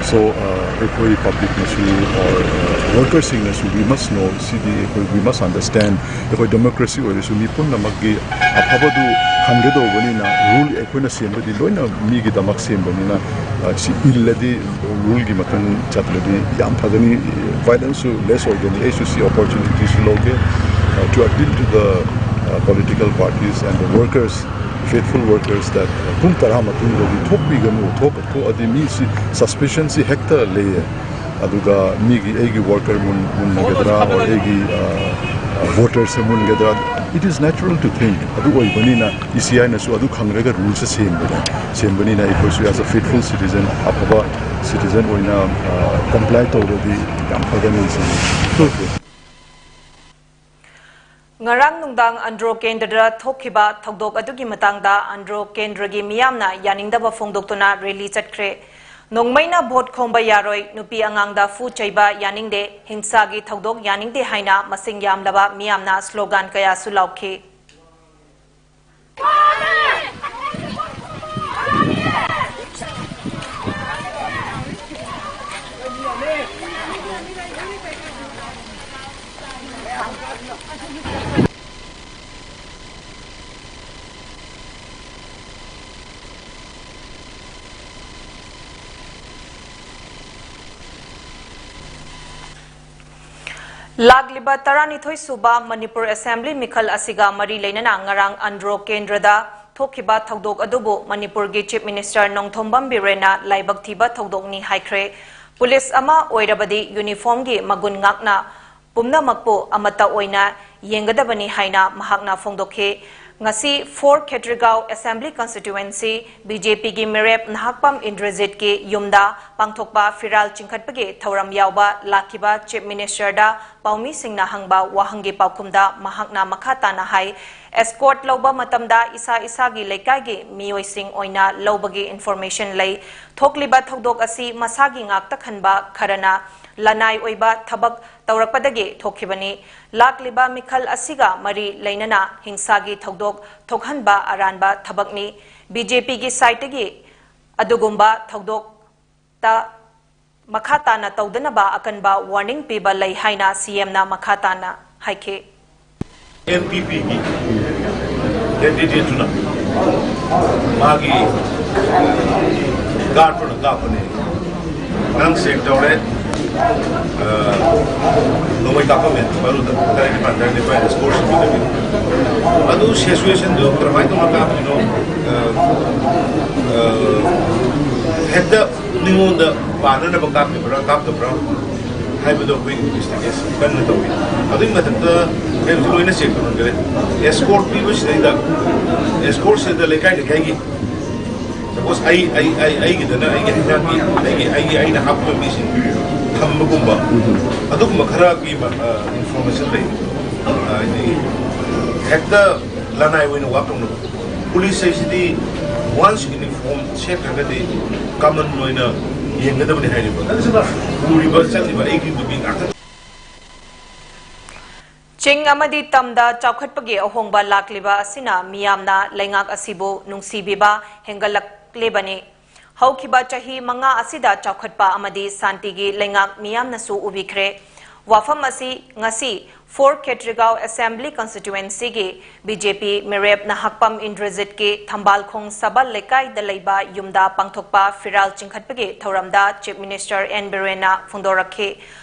So, ꯑ, ꯑꯩꯈꯣꯏ public ꯅꯁꯨ, or, ꯑ, worker ꯁꯤꯡꯅꯁꯨ, we must know, ꯁꯤꯗꯤ ꯑꯩꯈꯣꯏ, we must understand꯫ ꯑꯩꯈꯣꯏ democracy ꯑꯣꯏꯔꯁꯨ ꯃꯤ ꯄꯨꯝꯅꯃꯛꯀꯤ ꯑꯐꯕꯗꯨ ꯈꯟꯒꯗꯧꯕꯅꯤꯅ, rule ꯑꯩꯈꯣꯏꯅ ꯁꯦꯝꯕꯗꯤ ꯂꯣꯏꯅ ꯃꯤꯒꯤꯗꯃꯛ ꯁꯦꯝꯕꯅꯤꯅ, ꯑ, ꯁꯤ ꯏꯜꯂꯗꯤ, rule ꯒꯤ ꯃꯇꯨꯡ ꯆꯠꯂꯗꯤ ꯌꯥꯝ ꯐꯒꯅꯤ, violence ꯁꯨ less ꯑꯣꯏꯒꯅꯤ꯫ ꯑꯩꯁꯨ ꯁꯤ opportunity ꯁꯨ ꯂꯧꯒꯦ, ꯑ, to appeal to the, uh, political parties and the workers, faithful workers that, uh, ꯄꯨꯡ ꯇꯔꯥ ꯃꯇꯨꯡꯗꯗꯤ ꯊꯣꯛꯄꯤꯒꯅꯨ, ꯊꯣꯛ-, ꯊꯣꯛꯑꯗꯤ ꯃꯤꯁꯤ suspicion ꯁꯤ ꯍꯦꯛꯇ ꯂꯩꯌꯦ꯫ ꯑꯗꯨꯒ ꯃꯤꯒꯤ, ꯑꯩꯒꯤ worker ꯃꯨꯟ-, ꯃꯨꯟꯅꯒꯗ꯭ꯔꯥ, or ꯑꯩꯒꯤ, ꯑ, ꯑ, voter say ꯃꯨꯟꯒꯗ꯭ꯔꯥ, it is natural to think꯫ ꯑꯗꯨ ꯑꯣꯏꯕꯅꯤꯅ E C I ꯅꯁꯨ ꯑꯗꯨ ꯈꯪꯔꯒ rule ꯁꯦ ꯁꯦꯝꯕꯅꯦ꯫ ꯁꯦꯝꯕꯅꯤꯅ ꯑꯩꯈꯣꯏꯁꯨ as a faithful citizen, ꯑꯐꯕ citizen ꯑꯣꯏꯅ, ꯑ, comply ꯇꯧꯔꯗꯤ ꯌꯥꯝ ꯐꯒꯅꯤ ꯁꯤꯅꯤ꯫ ꯉꯔꯥꯡ ꯅꯨꯡꯗꯥꯡ ꯑꯟꯗ꯭ꯔꯣ ꯀꯦꯟꯗ꯭ꯔꯗ ꯊꯣꯛꯈꯤꯕ ꯊꯧꯗꯣꯛ ꯑꯗꯨꯒꯤ ꯃꯇꯥꯡꯗ ꯑꯟꯗ꯭ꯔꯣ ꯀꯦꯟꯗ꯭ꯔꯒꯤ ꯃꯤꯌꯥꯝꯅ ꯌꯥꯅꯤꯡꯗꯕ ꯐꯣꯡꯗꯣꯛꯇꯨꯅ rally ꯆꯠꯈ꯭ꯔꯦ꯫ ꯅꯣꯡꯃꯩꯅ vote ꯈꯣꯝꯕ ꯌꯥꯔꯣꯏ, ꯅꯨꯄꯤ ꯑꯉꯥꯡꯗ ꯐꯨ ꯆꯩꯕ ꯌꯥꯅꯤꯡꯗꯦ, ꯍꯤꯡꯁꯥꯒꯤ ꯊꯧꯗꯣꯛ ꯌꯥꯅꯤꯡꯗꯦ ꯍꯥꯏꯅ ꯃꯁꯤꯡ ꯌꯥꯝꯂꯕ ꯃꯤꯌꯥꯝꯅ slogan ꯀꯌꯥꯁꯨ ꯂꯥꯎꯈꯤ꯫ ꯂꯥꯛꯂꯤꯕ ꯇꯔꯥꯅꯤꯊꯣꯏ ꯁꯨꯕ ꯃꯅꯤꯄꯨꯔ ꯑꯦꯁꯦꯝꯕ꯭ꯂꯤ ꯃꯤꯈꯜ ꯑꯁꯤꯒ ꯃꯔꯤ ꯂꯩꯅꯅ ꯉꯔꯥꯡ ꯑꯟꯗ꯭ꯔꯣ ꯀꯦꯟꯗ꯭ꯔꯗ ꯊꯣꯛꯈꯤꯕ ꯊꯧꯗꯣꯛ ꯑꯗꯨꯕꯨ ꯃꯅꯤꯄꯨꯔꯒꯤ Chief Minister ꯅꯣꯡꯊꯣꯝꯕꯝ ꯕꯤꯔꯦꯟꯅ ꯂꯥꯏꯕꯛ ꯊꯤꯕ ꯊꯧꯗꯣꯛꯅꯤ ꯍꯥꯏꯈ꯭ꯔꯦ꯫ ꯄꯨꯂꯤꯁ ꯑꯃ ꯑꯣꯏꯔꯕꯗꯤ ꯌꯨꯅꯤꯐꯣꯔꯝꯒꯤ ꯃꯒꯨꯟ ꯉꯥꯛꯅ ꯄꯨꯝꯅꯃꯛꯄꯨ ꯑꯃꯠꯇ ꯑꯣꯏꯅ ꯌꯦꯡꯒꯗꯕꯅꯤ ꯍꯥꯏꯅ ꯃꯍꯥꯛꯅ ꯐꯣꯡꯗꯣꯛꯈꯤ꯫ ꯉꯁꯤ ꯐꯣꯔ ꯈꯦꯇ꯭ꯔꯤꯒꯥꯎ Assembly Constituency BJPꯒꯤ ꯃꯤꯔꯦꯞ ꯅꯍꯥꯛꯄꯝ ꯏꯟꯗ꯭ꯔꯖꯤꯠꯀꯤ ꯌꯨꯝꯗ ꯄꯥꯡꯊꯣꯛꯄ ꯐꯤꯔꯥꯜ ꯆꯤꯡꯈꯠꯄꯒꯤ ꯊꯧꯔꯝ ꯌꯥꯎꯕ ꯂꯥꯛꯈꯤꯕ Chief Ministerꯗ ꯄꯥꯎꯃꯤꯁꯤꯡꯅ ꯍꯪꯕ ꯋꯥꯍꯪꯒꯤ ꯄꯥꯎꯈꯨꯝꯗ ꯃꯍꯥꯛꯅ ꯃꯈꯥ ꯇꯥꯅ ꯍꯥꯏ, escort ꯂꯧꯕ ꯃꯇꯝꯗ ꯏꯁꯥ ꯏꯁꯥꯒꯤ ꯂꯩꯀꯥꯏꯒꯤ ꯃꯤꯑꯣꯏꯁꯤꯡ ꯑꯣꯏꯅ ꯂꯧꯕꯒꯤ information ꯂꯩ꯫ ꯊꯣꯛꯂꯤꯕ ꯊꯧꯗꯣꯛ ꯑꯁꯤ ꯃꯁꯥꯒꯤ ꯉꯥꯛꯇ ꯈꯟꯕ ꯈꯔꯅ ꯂꯅꯥꯏ ꯑꯣꯏꯕ ꯊꯕꯛ ꯇꯧꯔꯛꯄꯗꯒꯤ ꯊꯣꯛꯈꯤꯕꯅꯤ꯫ ꯂꯥꯛꯂꯤꯕ ꯃꯤꯈꯜ ꯑꯁꯤꯒ ꯃꯔꯤ ꯂꯩꯅꯅ ꯍꯤꯡꯁꯥꯒꯤ ꯊꯧꯗꯣꯛ ꯊꯣꯛꯍꯟꯕ ꯑꯔꯥꯟꯕ ꯊꯕꯛꯅꯤ꯫ BJPꯒꯤ sideꯇꯒꯤ ꯑꯗꯨꯒꯨꯝꯕ ꯊꯧꯗꯣꯛꯇ ꯃꯈꯥ ꯇꯥꯅ ꯇꯧꯗꯅꯕ ꯑꯀꯟꯕ warning ꯄꯤꯕ ꯂꯩ ꯍꯥꯏꯅ CMꯅ ꯃꯈꯥ ꯇꯥꯅ ꯍꯥꯏꯈꯤ꯫ NPPꯒꯤ candidateꯇꯨꯅ ꯃꯥꯒꯤ guardꯇꯨꯅ ꯀꯥꯞꯄꯅꯦ꯫ ꯅꯪ check ꯇꯧꯔꯦ, ꯑ, ꯅꯣꯡꯃꯩ ꯀꯥꯞꯄꯝꯃꯦ ꯃꯔꯨꯗ, ꯇꯔꯦꯠ ꯅꯤꯄꯥꯟ, ꯇꯔꯦꯠ ꯅꯤꯄꯥꯟ escort ꯁꯤꯡꯗꯨꯗꯒꯤ꯫ ꯑꯗꯨ situationꯗꯨ ꯀꯔꯝꯍꯥꯏꯅ ꯇꯧꯅ ꯀꯥꯞꯄꯤꯅꯣ? ꯑ, ꯑ, ꯍꯦꯛꯇ ꯃꯤꯉꯣꯟꯗ ꯄꯥꯟꯅꯅꯕ ꯀꯥꯞꯄꯤꯕ꯭ꯔꯥ, ꯀꯥꯞꯇꯕ꯭ꯔꯥ ꯍꯥꯏꯕꯗꯣ ꯑꯩꯈꯣꯏ investigation ꯀꯟꯅ ꯇꯧꯔꯤ꯫ ꯑꯗꯨꯒꯤ ꯃꯊꯛꯇ ꯑꯩꯅꯁꯨ ꯂꯣꯏꯅ check ꯇꯧꯍꯟꯈ꯭ꯔꯦ꯫ Escort ꯄꯤꯕꯁꯤꯗꯩꯗ, escort ꯁꯤꯗ ꯂꯩꯀꯥꯏ ꯂꯩꯀꯥꯏꯒꯤ, suppose ꯑꯩ, ꯑꯩ, ꯑꯩ, ꯑꯩꯒꯤꯗꯅ ꯑꯩꯒꯤ ꯍꯤꯟꯖꯥꯡꯒꯤ, ꯑꯩꯒꯤ, ꯑꯩꯒꯤ, ꯑꯩꯅ ꯍꯥꯞꯄ ꯃꯤꯁꯤꯡ ꯊꯝꯕꯒꯨꯝꯕ, ꯑꯗꯨꯒꯨꯝꯕ ꯈꯔꯒꯤ ꯃ-, ꯑ, information ꯂꯩ꯫ ꯑ, ꯍꯥꯏꯗꯤ ꯍꯦꯛꯇ ꯂꯅꯥꯏ ꯑꯣꯏꯅ ꯋꯥ ꯇꯧꯅꯕ꯫ Police ꯍꯥꯏꯁꯤꯗꯤ once uniform ꯁꯦꯠꯈ꯭ꯔꯒꯗꯤ common ꯑꯣꯏꯅ ꯌꯦꯡꯒꯗꯕꯅꯤ ꯍꯥꯏꯔꯤꯕ꯫ ꯎꯔꯤꯕ ꯆꯠꯂꯤꯕ ꯑꯩꯒꯤ ꯅꯨꯄꯤ ꯉꯥꯛꯇ꯫ ꯆꯤꯡ ꯑꯃꯗꯤ ꯇꯝꯗ ꯆꯥꯎꯈꯠꯄꯒꯤ ꯑꯍꯣꯡꯕ ꯂꯥꯛꯂꯤꯕ ꯑꯁꯤꯅ ꯃꯤꯌꯥꯝꯅ ꯂꯩꯉꯥꯛ ꯑꯁꯤꯕꯨ ꯅꯨꯡꯁꯤꯕꯤꯕ ꯍꯦꯟꯒꯠꯂꯛꯂꯤꯕꯅꯤ꯫ ꯍꯧꯈꯤꯕ ꯆꯍꯤ ꯃꯉꯥ ꯑꯁꯤꯗ ꯆꯥꯎꯈꯠꯄ ꯑꯃꯗꯤ ꯁꯥꯟꯇꯤꯒꯤ ꯂꯩꯉꯥꯛ ꯃꯤꯌꯥꯝꯅꯁꯨ ꯎꯕꯤꯈ꯭ꯔꯦ꯫ ꯋꯥꯐꯝ ꯑꯁꯤ ꯉꯁꯤ ꯐꯣꯔ ꯈꯦꯇ꯭ꯔꯤꯒꯥꯎ Assembly Constituencyꯒꯤ BJP ꯃꯤꯔꯦꯞ ꯅꯍꯥꯛꯄꯝ ꯏꯟꯗ꯭ꯔꯖꯤꯠꯀꯤ ꯊꯝꯕꯥꯜꯈꯣꯡ ꯁꯕꯜ ꯂꯩꯀꯥꯏꯗ ꯂꯩꯕ ꯌꯨꯝꯗ ꯄꯥꯡꯊꯣꯛꯄ ꯐꯤꯔꯥꯜ ꯆꯤꯡꯈꯠꯄꯒꯤ ꯊꯧꯔꯝꯗ Chief Minister N ꯕꯤꯔꯦꯟꯅ ꯐꯣꯡꯗꯣꯔꯛꯈꯤ꯫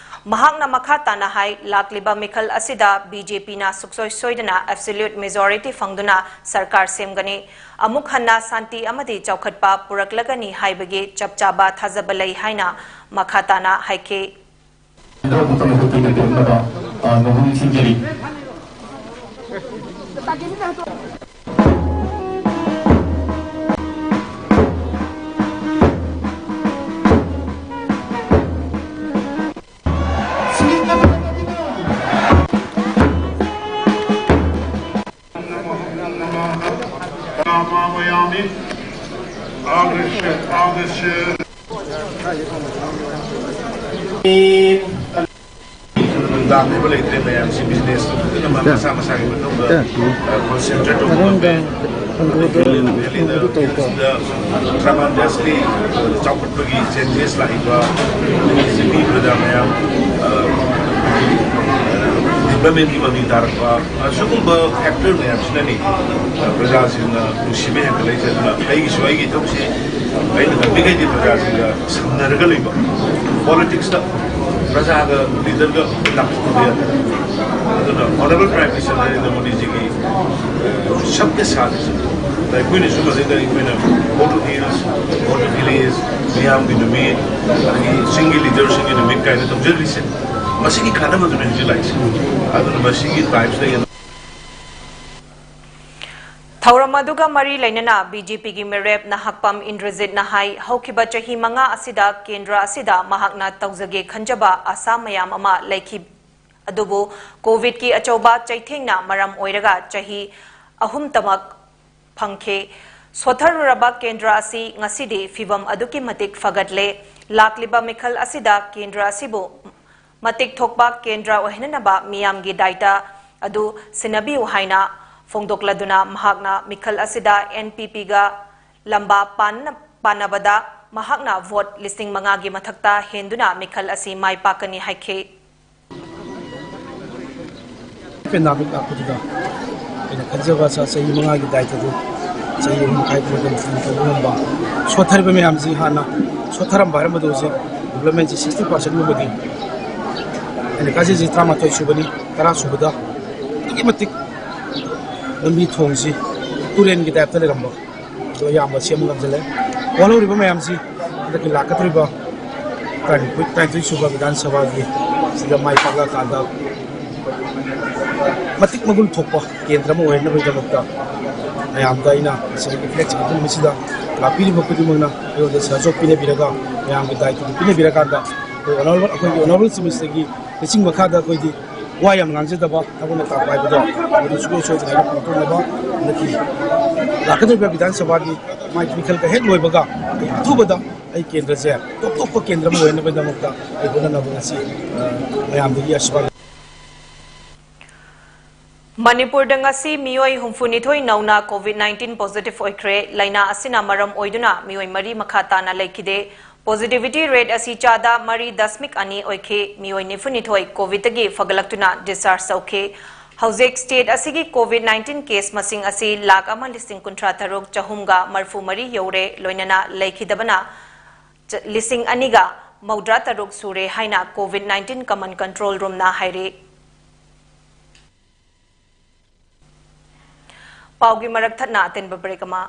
ꯃꯍꯥꯛꯅ ꯃꯈꯥ ꯇꯥꯅ ꯍꯥꯏ, ꯂꯥꯛꯂꯤꯕ ꯃꯤꯈꯜ ꯑꯁꯤꯗ ꯕꯤ ꯖꯦ ꯄꯤꯅ ꯁꯨꯛꯁꯣꯏ ꯁꯣꯏꯗꯅ absolute majority ꯐꯪꯗꯨꯅ ꯁꯔꯀꯥꯔ ꯁꯦꯝꯒꯅꯤ, ꯑꯃꯨꯛ ꯍꯟꯅ ꯁꯥꯟꯇꯤ ꯑꯃꯗꯤ ꯆꯥꯎꯈꯠꯄ ꯄꯨꯔꯛꯂꯒꯅꯤ ꯍꯥꯏꯕꯒꯤ ꯆꯞ ꯆꯥꯕ ꯊꯥꯖꯕ ꯂꯩ ꯍꯥꯏꯅ ꯃꯈꯥ ꯇꯥꯅ ꯍꯥꯏꯈꯤ꯫ ꯀꯦꯟꯗ꯭ꯔ ꯑꯃꯨꯛꯇ ꯂꯧꯈꯠꯄꯤꯅꯕ, ꯑ, ꯅꯧꯍꯧ ꯅꯤꯡꯁꯤꯡꯖꯔꯤ꯫ ꯂꯥꯛꯂꯤꯕ ꯂꯩꯇ꯭ꯔꯦ ꯃꯌꯥꯝꯁꯤ business ꯐꯖꯅ ꯃꯁꯥ ꯃꯁꯥꯒꯤ ꯃꯇꯧꯗ, ꯑ, concentrate ꯇꯧꯕ ꯉꯝꯃꯦ꯫ ꯑꯗꯒꯤ ꯗꯦꯜꯂꯤꯗ ꯁꯤꯗ tremendously ꯆꯥꯎꯈꯠꯄꯒꯤ changes ꯂꯥꯛꯏꯕ, ꯑꯗꯒꯤ ꯁꯤꯒꯤ ꯄ꯭ꯔꯖꯥ ꯃꯌꯥꯝ, ꯑ, development ꯀꯤ ꯃꯃꯤ ꯇꯥꯔꯛꯄ, ꯑꯁꯤꯒꯨꯝꯕ factor ꯃꯌꯥꯝꯁꯤꯅꯅꯤ, ꯑ, ꯄ꯭ꯔꯖꯥꯁꯤꯡꯅ ꯅꯨꯡꯁꯤꯕ ꯍꯦꯟꯒꯠꯂꯛꯏꯁꯦ꯫ ꯑꯗꯨꯅ ꯑꯩꯒꯤꯁꯨ ꯑꯩꯒꯤ ꯏꯊꯧꯁꯤ ꯑꯩꯅ ꯉꯝꯃꯤꯈꯩꯗꯤ ꯄ꯭ꯔꯖꯥꯁꯤꯡꯒ ꯁꯝꯅꯔꯒ ꯂꯩꯕ, politics ꯇ ꯄ꯭ꯔꯖꯥꯒ leader ꯒ ꯂꯥꯞꯊꯣꯛꯅꯕ ꯌꯥꯗꯦ꯫ ꯑꯗꯨꯅ Honourable Prime Minister ꯅꯔꯦꯟꯗ꯭ꯔ ꯃꯣꯗꯤꯖꯤꯒꯤ ꯁꯕꯀꯦ ꯁꯥꯊ ꯑꯩꯈꯣꯏꯅꯁꯨ ꯃꯁꯤꯗ ꯑꯩꯈꯣꯏꯅ Go to Hills, Go to Village, ꯃꯤꯌꯥꯝꯒꯤ ꯅꯨꯃꯤꯠ, ꯑꯗꯒꯤ ꯆꯤꯡꯒꯤ leader ꯁꯤꯡꯒꯤ ꯅꯨꯃꯤꯠ ꯀꯥꯏꯅ ꯇꯧꯖꯔꯤꯁꯦ, ꯃꯁꯤꯒꯤ ꯀꯥꯟꯅꯕꯗꯨꯅꯤ ꯍꯧꯖꯤꯛ ꯂꯥꯛꯏꯁꯦ꯫ ꯑꯗꯨꯅ ꯃꯁꯤꯒꯤ ꯇꯥꯏꯝꯁꯤꯗ ꯊꯧꯔꯝ ꯑꯗꯨꯒ ꯃꯔꯤ ꯂꯩꯅꯅ ꯕꯤ ꯖꯦ ꯄꯤꯒꯤ ꯃꯤꯔꯦꯞ ꯅꯍꯥꯛꯄꯝ ꯏꯟꯗ꯭ꯔꯖꯤꯠꯅ ꯍꯥꯏ, ꯍꯧꯈꯤꯕ ꯆꯍꯤ ꯃꯉꯥ ꯑꯁꯤꯗ ꯀꯦꯟꯗ꯭ꯔ ꯑꯁꯤꯗ ꯃꯍꯥꯛꯅ ꯇꯧꯖꯒꯦ ꯈꯟꯖꯕ ꯑꯁꯥ ꯃꯌꯥꯝ ꯑꯃ ꯂꯩꯈꯤ, ꯑꯗꯨꯕꯨ ꯀꯣꯚꯤꯗꯀꯤ ꯑꯆꯧꯕ ꯆꯩꯊꯦꯡꯅ ꯃꯔꯝ ꯑꯣꯏꯔꯒ ꯆꯍꯤ ꯑꯍꯨꯝꯇꯃꯛ ꯐꯪꯈꯤ꯫ ꯁꯣꯠꯊꯔꯨꯔꯕ ꯀꯦꯟꯗ꯭ꯔ ꯑꯁꯤ ꯉꯁꯤꯗꯤ ꯐꯤꯚꯝ ꯑꯗꯨꯛꯀꯤ ꯃꯇꯤꯛ ꯐꯒꯠꯂꯦ꯫ ꯂꯥꯛꯂꯤꯕ ꯃꯤꯈꯜ ꯑꯁꯤꯗ ꯀꯦꯟꯗ꯭ꯔ ꯑꯁꯤꯕꯨ ꯃꯇꯤꯛ ꯊꯣꯛꯄ ꯀꯦꯟꯗ꯭ꯔ ꯑꯣꯏꯍꯟꯅꯅꯕ ꯃꯤꯌꯥꯝꯒꯤ ꯗꯥꯏꯇ ꯑꯗꯨ ꯁꯤꯟꯅꯕꯤꯌꯨ ꯍꯥꯏꯅ ꯐꯣꯡꯗꯣꯛꯂꯗꯨꯅ ꯃꯍꯥꯛꯅ ꯃꯤꯈꯜ ꯑꯁꯤꯗ ꯑꯦꯟ ꯄꯤ ꯄꯤꯒ ꯂꯝꯕꯥ ꯄꯥꯟꯅ-, ꯄꯥꯟꯅꯕꯗ ꯃꯍꯥꯛꯅ ꯚꯣꯠ ꯂꯤꯁꯤꯡ ꯃꯉꯥꯒꯤ ꯃꯊꯛꯇ ꯍꯦꯟꯗꯨꯅ ꯃꯤꯈꯜ ꯑꯁꯤ ꯃꯥꯏ ꯄꯥꯛꯀꯅꯤ ꯍꯥꯏꯈꯤ꯫ ꯄꯦꯟꯗꯥꯃꯤꯛ ꯂꯥꯛꯄꯗꯨꯗ ꯑꯩꯅ ꯈꯟꯖꯕ ꯆ-, ꯆꯍꯤ ꯃꯉꯥꯒꯤ ꯗꯥꯏꯇꯗꯨ ꯆꯍꯤ ꯑꯍꯨꯝ ꯃꯈꯥꯏ ꯄꯨꯝꯕꯗ ꯇꯧꯕ ꯉꯝꯕ, ꯁꯣꯠꯊꯔꯤꯕ ꯃꯌꯥꯝꯁꯤ ꯍꯥꯟꯅ ꯁꯣꯠꯊꯔꯝꯕ ꯍꯥꯏꯔꯝꯕꯗꯨ ꯍꯧꯖꯤꯛ ꯗꯤꯕ꯭ꯂꯞꯃꯦꯟꯁꯤ sixty percent ꯒꯨꯝꯕꯗꯤ ꯑꯩꯅ ꯀꯥꯖꯩꯁꯤ ꯇꯔꯥꯃꯥꯊꯣꯏ ꯁꯨꯕꯅꯤ, ꯇꯔꯥ ꯁꯨꯕꯗ ꯑꯗꯨꯛꯀꯤ ꯃꯇꯤꯛ ꯂꯝꯕꯤ ꯊꯣꯡꯁꯤ ꯇꯨꯔꯦꯟꯒꯤ ꯇꯥꯏꯞꯇ ꯂꯩꯔꯝꯕ ꯑꯗꯣ ꯑꯌꯥꯝꯕ ꯁꯦꯝꯕ ꯉꯝꯁꯤꯜꯂꯦ꯫ ꯋꯥꯍꯧꯔꯤꯕ ꯃꯌꯥꯝꯁꯤ ꯍꯟꯗꯛꯀꯤ ꯂꯥꯛꯀꯗꯧꯔꯤꯕ ꯇꯔꯥꯅꯤꯊꯣꯏ, ꯇꯔꯥꯅꯤꯊꯣꯏ ꯁꯨꯕ ꯕꯤꯙꯥꯟ ꯁꯚꯥꯒꯤ ꯁꯤꯗ ꯃꯥꯏ ꯄꯥꯛꯂꯀꯥꯟꯗ ꯃꯇꯤꯛ ꯃꯒꯨꯟ ꯊꯣꯛꯄ ꯀꯦꯟꯗ꯭ꯔ ꯑꯃ ꯑꯣꯏꯍꯟꯅꯕꯒꯤꯗꯃꯛꯇ ꯃꯌꯥꯝꯗ ꯑꯩꯅ ꯉꯁꯤ ꯐ꯭ꯂꯦꯛꯁ ꯀꯦꯟꯗ꯭ꯔ ꯅꯨꯃꯤꯠꯁꯤꯗ ꯂꯥꯛꯄꯤꯔꯤꯕ ꯈꯨꯗꯤꯡꯃꯛꯅ ꯑꯩꯉꯣꯟꯗ ꯁꯍꯖꯣꯛ ꯄꯤꯅꯕꯤꯔꯒ, ꯃꯌꯥꯝꯒꯤ ꯗꯥꯏꯇ꯭ꯋ ꯄꯤꯅꯕꯤꯔꯀꯥꯟꯗ ꯑꯩꯈꯣꯏ ꯑꯣꯅꯔꯦꯕꯜ, ꯑꯩꯈꯣꯏꯒꯤ ꯑꯣꯅꯔꯦꯕꯜ ꯆꯤꯐ ꯃꯤꯅꯤꯁꯇꯔꯒꯤ ꯂꯨꯆꯤꯡ ꯃꯈꯥꯗ ꯑꯩꯈꯣꯏꯗꯤ ꯋꯥ ꯌꯥꯝ ꯉꯥꯡꯖꯗꯕ, ꯊꯕꯛꯅ ꯇꯥꯛꯄ ꯍꯥꯏꯕꯗꯣ ꯑꯗꯨ ꯁꯨꯡꯁꯣꯏ ꯁꯣꯏꯗꯅ ꯑꯩꯅ ꯄꯥꯡꯊꯣꯛꯅꯕ ꯍꯟꯗꯛꯀꯤ ꯂꯥꯛꯀꯗꯧꯔꯤꯕ ꯕꯤꯙꯥꯟ ꯁꯚꯥꯒꯤ ꯃꯥꯏ ꯃꯤꯈꯜꯒ ꯍꯦꯛ ꯂꯣꯏꯕꯒ ꯑꯩ ꯑꯊꯨꯕꯗ ꯑꯩ ꯀꯦꯟꯗ꯭ꯔꯁꯦ ꯇꯣꯞ ꯇꯣꯞꯄ ꯀꯦꯟꯗ꯭ꯔ ꯑꯃ ꯑꯣꯏꯍꯟꯅꯕꯒꯤꯗꯃꯛꯇ ꯑꯩ ꯍꯣꯠꯅꯅꯕ ꯉꯁꯤ, ꯑ, ꯃꯌꯥꯝꯗꯒꯤ ꯑꯁꯤꯔꯕꯥꯗ꯫ ꯃꯅꯤꯄꯨꯔꯗ ꯉꯁꯤ ꯃꯤꯑꯣꯏ ꯍꯨꯝꯐꯨꯅꯤꯊꯣꯏ ꯅꯧꯅ ꯀꯣꯚꯤꯗ ꯅꯥꯏꯟꯇꯤꯟ ꯄꯣꯖꯤꯇꯤꯚ ꯑꯣꯏꯈ꯭ꯔꯦ꯫ ꯂꯥꯏꯅꯥ ꯑꯁꯤꯅ ꯃꯔꯝ ꯑꯣꯏꯗꯨꯅ ꯃꯤꯑꯣꯏ ꯃꯔꯤ ꯃꯈꯥ ꯇꯥꯅ ꯂꯩꯈꯤꯗꯦ꯫ ꯄꯣꯖꯤꯇꯤꯚꯤꯇꯤ ꯔꯦꯠ ꯑꯁꯤ ꯆꯥꯗ ꯃꯔꯤ ꯗꯁꯃꯤꯛ ꯑꯅꯤ ꯑꯣꯏꯈꯤ꯫ ꯃꯤꯑꯣꯏ ꯅꯤꯐꯨꯅꯤꯊꯣꯏ ꯀꯣꯚꯤꯗꯇꯒꯤ ꯐꯒꯠꯂꯛꯇꯨꯅ ꯗꯤꯁꯆꯥꯔꯖ ꯇꯧꯈꯤ꯫ ꯍꯧꯖꯤꯛ ꯁ꯭ꯇꯦꯠ ꯑꯁꯤꯒꯤ ꯀꯣꯚꯤꯗ ꯅꯥꯏꯟꯇꯤꯟ ꯀꯦꯁ ꯃꯁꯤꯡ ꯑꯁꯤ ꯂꯥꯈ ꯑꯃ ꯂꯤꯁꯤꯡ ꯀꯨꯟꯊ꯭ꯔꯥ ꯇꯔꯨꯛ ꯆꯍꯨꯝꯒ ꯃꯔꯤꯐꯨ ꯃꯔꯤ ꯌꯧꯔꯦ꯫ ꯂꯣꯏꯅꯅ ꯂꯩꯈꯤꯗꯕꯅ ꯆ-, ꯂꯤꯁꯤꯡ ꯑꯅꯤꯒ ꯃꯧꯗ꯭ꯔꯥ ꯇꯔꯨꯛ ꯁꯨꯔꯦ ꯍꯥꯏꯅ ꯀꯣꯚꯤꯗ ꯅꯥꯏꯟꯇꯤꯟ ꯀꯃꯟ ꯀꯟꯇ꯭ꯔꯣꯜ ꯔꯨꯝꯅ ꯍꯥꯏꯔꯤ꯫ ꯄꯥꯎꯒꯤ ꯃꯔꯛ ꯊꯠꯅ ꯑꯇꯦꯟꯕ ꯕ꯭ꯔꯦꯛ ꯑꯃ꯫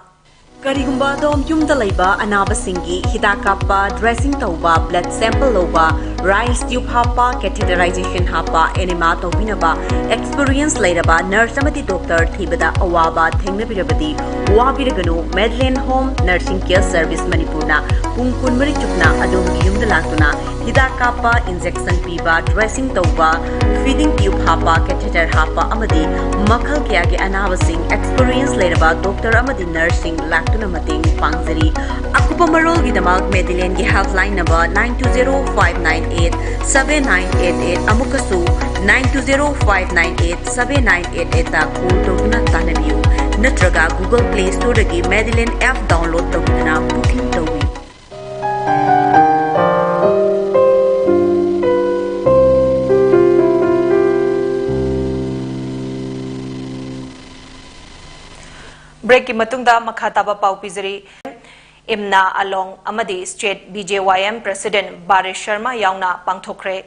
ꯀꯔꯤꯒꯨꯝꯕ ꯑꯗꯣꯝ ꯌꯨꯝꯗ ꯂꯩꯕ ꯑꯅꯥꯕꯁꯤꯡꯒꯤ ꯍꯤꯗꯥꯛ ꯀꯥꯞꯄ, ꯗ꯭ꯔꯦꯁꯤꯡ ꯇꯧꯕ, ꯕ꯭ꯂꯗ ꯁꯦꯝꯄꯜ ꯂꯧꯕ, ꯔꯥꯏꯁ ꯇ꯭ꯌꯨꯕ ꯍꯥꯞꯄ, ꯀꯦꯊꯦꯇꯔꯥꯏꯖꯦꯁꯟ ꯍꯥꯞꯄ, ꯑꯦꯅꯤꯃꯥ ꯇꯧꯕꯤꯅꯕ ꯑꯦꯛꯁꯄꯤꯔꯤꯌꯦꯟꯁ ꯂꯩꯔꯕ ꯅꯔꯁ ꯑꯃꯗꯤ ꯗꯣꯛꯇꯔ ꯊꯤꯕꯗ ꯑꯋꯥꯕ ꯊꯦꯡꯅꯕꯤꯔꯕꯗꯤ, ꯋꯥꯕꯤꯔꯒꯅꯨ꯫ ꯃꯦꯗꯂꯦꯟ ꯍꯣꯝ ꯅꯔꯁꯤꯡ ꯀꯦꯌꯔ ꯁꯔꯚꯤꯁ ꯃꯅꯤꯄꯨꯔꯅ ꯄꯨꯡ ꯀꯨꯟꯃꯔꯤ ꯆꯨꯞꯅ ꯑꯗꯣꯝꯒꯤ ꯌꯨꯝꯗ ꯂꯥꯛꯇꯨꯅ ꯍꯤꯗꯥꯛ ꯀꯥꯞꯄ, ꯏꯟꯖꯦꯛꯁꯟ ꯄꯤꯕ, ꯗ꯭ꯔꯦꯁꯤꯡ ꯇꯧꯕ, ꯐꯤꯗꯤꯡ ꯇ꯭ꯌꯨꯕ ꯍꯥꯞꯄ, ꯀꯦꯊꯦꯇꯔ ꯍꯥꯞꯄ ꯑꯃꯗꯤ ꯃꯈꯜ ꯀꯌꯥꯒꯤ ꯑꯅꯥꯕꯁꯤꯡ ꯑꯦꯛꯁꯄꯤꯔꯤꯌꯦꯟꯁ ꯂꯩꯔꯕ ꯗꯣꯛꯇꯔ ꯑꯃꯗꯤ ꯅꯔꯁꯁꯤꯡ ꯂꯥꯛꯇꯨꯅ ꯃꯇꯦꯡ ꯄꯥꯡꯖꯔꯤ꯫ ꯑꯀꯨꯞꯄ ꯃꯔꯣꯜꯒꯤꯗꯃꯛ ꯃꯦꯗꯤꯂꯦꯟꯒꯤ helpline number nine two zero five nine eight seven nine eight eight, ꯑꯃꯨꯛꯀꯁꯨ nine two zero five nine eight seven nine eight eight ꯇ ꯀꯣꯜ ꯇꯧꯗꯨꯅ ꯇꯥꯟꯅꯕꯤꯌꯨ, ꯅꯠꯇ꯭ꯔꯒ Google Play Store ꯗꯒꯤ ꯃꯦꯗꯤꯂꯦꯟ ꯑꯦꯞ ꯗꯥꯎꯟꯂꯣꯗ ꯇꯧꯗꯨꯅ ꯕꯨꯀꯤꯡ ꯇꯧꯕꯤꯌꯨ꯫ ꯕ꯭ꯔꯦꯛꯀꯤ ꯃꯇꯨꯡꯗ ꯃꯈꯥ ꯇꯥꯕ ꯄꯥꯎ ꯄꯤꯖꯔꯤ꯫ ꯏꯝꯅꯥ ꯑꯂꯣꯡ ꯑꯃꯗꯤ state B J Y M president Barish Sharma ꯌꯥꯎꯅ ꯄꯥꯡꯊꯣꯛꯈ꯭ꯔꯦ꯫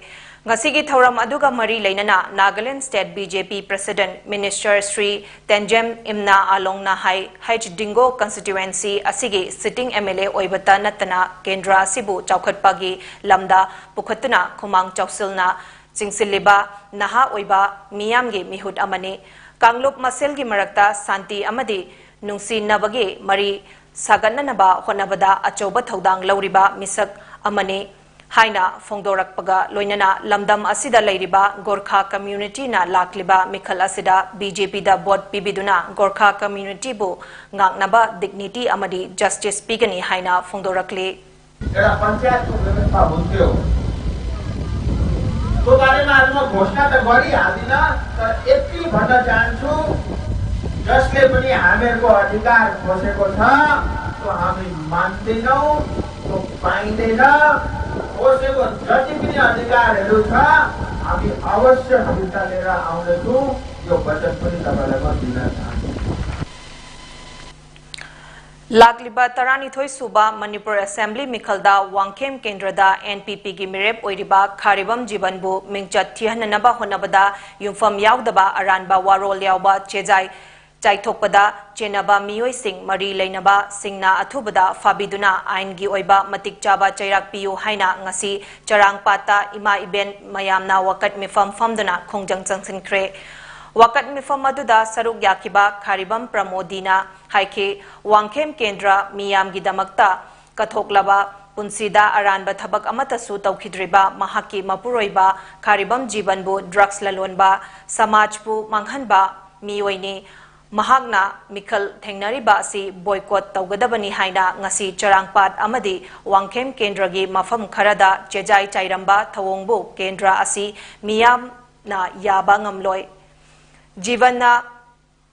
ꯉꯁꯤꯒꯤ ꯊꯧꯔꯝ ꯑꯗꯨꯒ ꯃꯔꯤ ꯂꯩꯅꯅ Nagaland State B J P President Minister Shri Temjen Imna ꯑꯥꯂꯣꯡꯅ ꯍꯥꯏ, ꯍꯩꯆ ꯗꯤꯡꯒꯣ constituency ꯑꯁꯤꯒꯤ sitting M L A ꯑꯣꯏꯕꯇ ꯅꯠꯇꯅ ꯀꯦꯟꯗ꯭ꯔ ꯑꯁꯤꯕꯨ ꯆꯥꯎꯈꯠꯄꯒꯤ ꯂꯝꯗ ꯄꯨꯈꯠꯇꯨꯅ ꯈꯨꯃꯥꯡ ꯆꯥꯎꯁꯤꯜꯅ ꯆꯤꯡꯁꯤꯜꯂꯤꯕ ꯅꯍꯥ ꯑꯣꯏꯕ ꯃꯤꯌꯥꯝꯒꯤ ꯃꯤꯍꯨꯠ ꯑꯃꯅꯤ꯫ ꯀꯥꯡꯂꯨꯞ ꯃꯁꯦꯜꯒꯤ ꯃꯔꯛꯇ ꯁꯥꯟꯇꯤ ꯑꯃꯗꯤ ꯅꯨꯡꯁꯤꯅꯕꯒꯤ ꯃꯔꯤ ꯁꯥꯒꯠꯅꯅꯕ ꯍꯣꯠꯅꯕꯗ ꯑꯆꯧꯕ ꯊꯧꯗꯥꯡ ꯂꯧꯔꯤꯕ ꯃꯤꯁꯛ ꯑꯃꯅꯤ ꯍꯥꯏꯅ ꯐꯣꯡꯗꯣꯔꯛꯄꯒ ꯂꯣꯏꯅꯅ ꯂꯝꯗꯝ ꯑꯁꯤꯗ ꯂꯩꯔꯤꯕ ꯒꯣꯔꯈꯥ communityꯅ ꯂꯥꯛꯂꯤꯕ ꯃꯤꯈꯜ ꯑꯁꯤꯗ B J Pꯗ vote ꯄꯤꯕꯤꯗꯨꯅ ꯒꯣꯔꯈꯥ communityꯕꯨ ꯉꯥꯛꯅꯕ dignity ꯑꯃꯗꯤ justice ꯄꯤꯒꯅꯤ ꯍꯥꯏꯅ ꯐꯣꯡꯗꯣꯔꯛꯂꯤ꯫ एउटा पञ्चायतको व्यवस्था हुन्थ्यो। त्यो बारेमा आज म घोषणा त गरिहालिनँ, तर यति भन्न चाहन्छु, जसले पनि हामीहरूको अधिकार खोसेको छ, त्यो हामी मान्दैनौँ, त्यो पाइँदैन। खोसेको जति पनि अधिकारहरू छ, हामी अवश्य फिर्ता लिएर आउनेछौँ। यो वचन पनि तपाईँलाई म दिन चाहन्छु। ꯂꯥꯛꯂꯤꯕ ꯇꯔꯥꯅꯤꯊꯣꯏ ꯁꯨꯕ ꯃꯅꯤꯄꯨꯔ Assembly ꯃꯤꯈꯜꯗ ꯋꯥꯡꯈꯦꯝ ꯀꯦꯟꯗ꯭ꯔꯗ N P Pꯒꯤ ꯃꯤꯔꯦꯞ ꯑꯣꯏꯔꯤꯕ ꯈꯥꯔꯤꯕꯝ ꯖꯤꯕꯟꯕꯨ ꯃꯤꯡꯆꯠ ꯊꯤꯍꯟꯅꯅꯕ ꯍꯣꯠꯅꯕꯗ ꯌꯨꯝꯐꯝ ꯌꯥꯎꯗꯕ ꯑꯔꯥꯟꯕ ꯋꯥꯔꯣꯜ ꯌꯥꯎꯕ ꯆꯦꯖꯥꯏ ꯆꯥꯏꯊꯣꯛꯄꯗ ꯆꯦꯟꯅꯕ ꯃꯤꯑꯣꯏꯁꯤꯡ ꯃꯔꯤ ꯂꯩꯅꯕꯁꯤꯡꯅ ꯑꯊꯨꯕꯗ ꯐꯥꯕꯤꯗꯨꯅ ꯑꯥꯏꯟꯒꯤ ꯑꯣꯏꯕ ꯃꯇꯤꯛ ꯆꯥꯕ ꯆꯩꯔꯥꯛ ꯄꯤꯌꯨ ꯍꯥꯏꯅ ꯉꯁꯤ ꯆꯔꯥꯡꯄꯥꯠꯇ ꯏꯃꯥ ꯏꯕꯦꯟ ꯃꯌꯥꯝꯅ ꯋꯥꯀꯠ ꯃꯤꯐꯝ ꯐꯝꯗꯨꯅ ꯈꯣꯡꯖꯪ ꯆꯪꯁꯤꯟꯈ꯭ꯔꯦ꯫ ꯋꯥꯀꯠ ꯃꯤꯐꯝ ꯑꯗꯨꯗ ꯁꯔꯨꯛ ꯌꯥꯈꯤꯕ ꯈꯥꯔꯤꯕꯝ ꯄ꯭ꯔꯃꯣꯗꯤꯅ ꯍꯥꯏꯈꯤ, ꯋꯥꯡꯈꯦꯝ ꯀꯦꯟꯗ꯭ꯔ ꯃꯤꯌꯥꯝꯒꯤꯗꯃꯛꯇ ꯀꯠꯊꯣꯛꯂꯕ ꯄꯨꯟꯁꯤꯗ ꯑꯔꯥꯟꯕ ꯊꯕꯛ ꯑꯃꯠꯇꯁꯨ ꯇꯧꯈꯤꯗ꯭ꯔꯤꯕ ꯃꯍꯥꯛꯀꯤ ꯃꯄꯨꯔꯣꯏꯕ ꯈꯥꯔꯤꯕꯝ ꯖꯤꯕꯟꯕꯨ drugs ꯂꯂꯣꯟꯕ, ꯁꯃꯥꯖꯄꯨ ꯃꯥꯡꯍꯟꯕ ꯃꯤꯑꯣꯏꯅꯤ꯫ ꯃꯍꯥꯛꯅ ꯃꯤꯈꯜ ꯊꯦꯡꯅꯔꯤꯕ ꯑꯁꯤ boycott ꯇꯧꯒꯗꯕꯅꯤ ꯍꯥꯏꯅ ꯉꯁꯤ ꯆꯔꯥꯡꯄꯥꯠ ꯑꯃꯗꯤ ꯋꯥꯡꯈꯦꯝ ꯀꯦꯟꯗ꯭ꯔꯒꯤ ꯃꯐꯝ ꯈꯔꯗ ꯆꯦꯖꯥꯏ ꯆꯥꯏꯔꯝꯕ ꯊꯧꯑꯣꯡꯕꯨ ꯀꯦꯟꯗ꯭ꯔ ꯑꯁꯤ ꯃꯤꯌꯥꯝꯅ ꯌꯥꯕ ꯉꯝꯂꯣꯏ꯫ ꯖꯤꯕꯟꯅ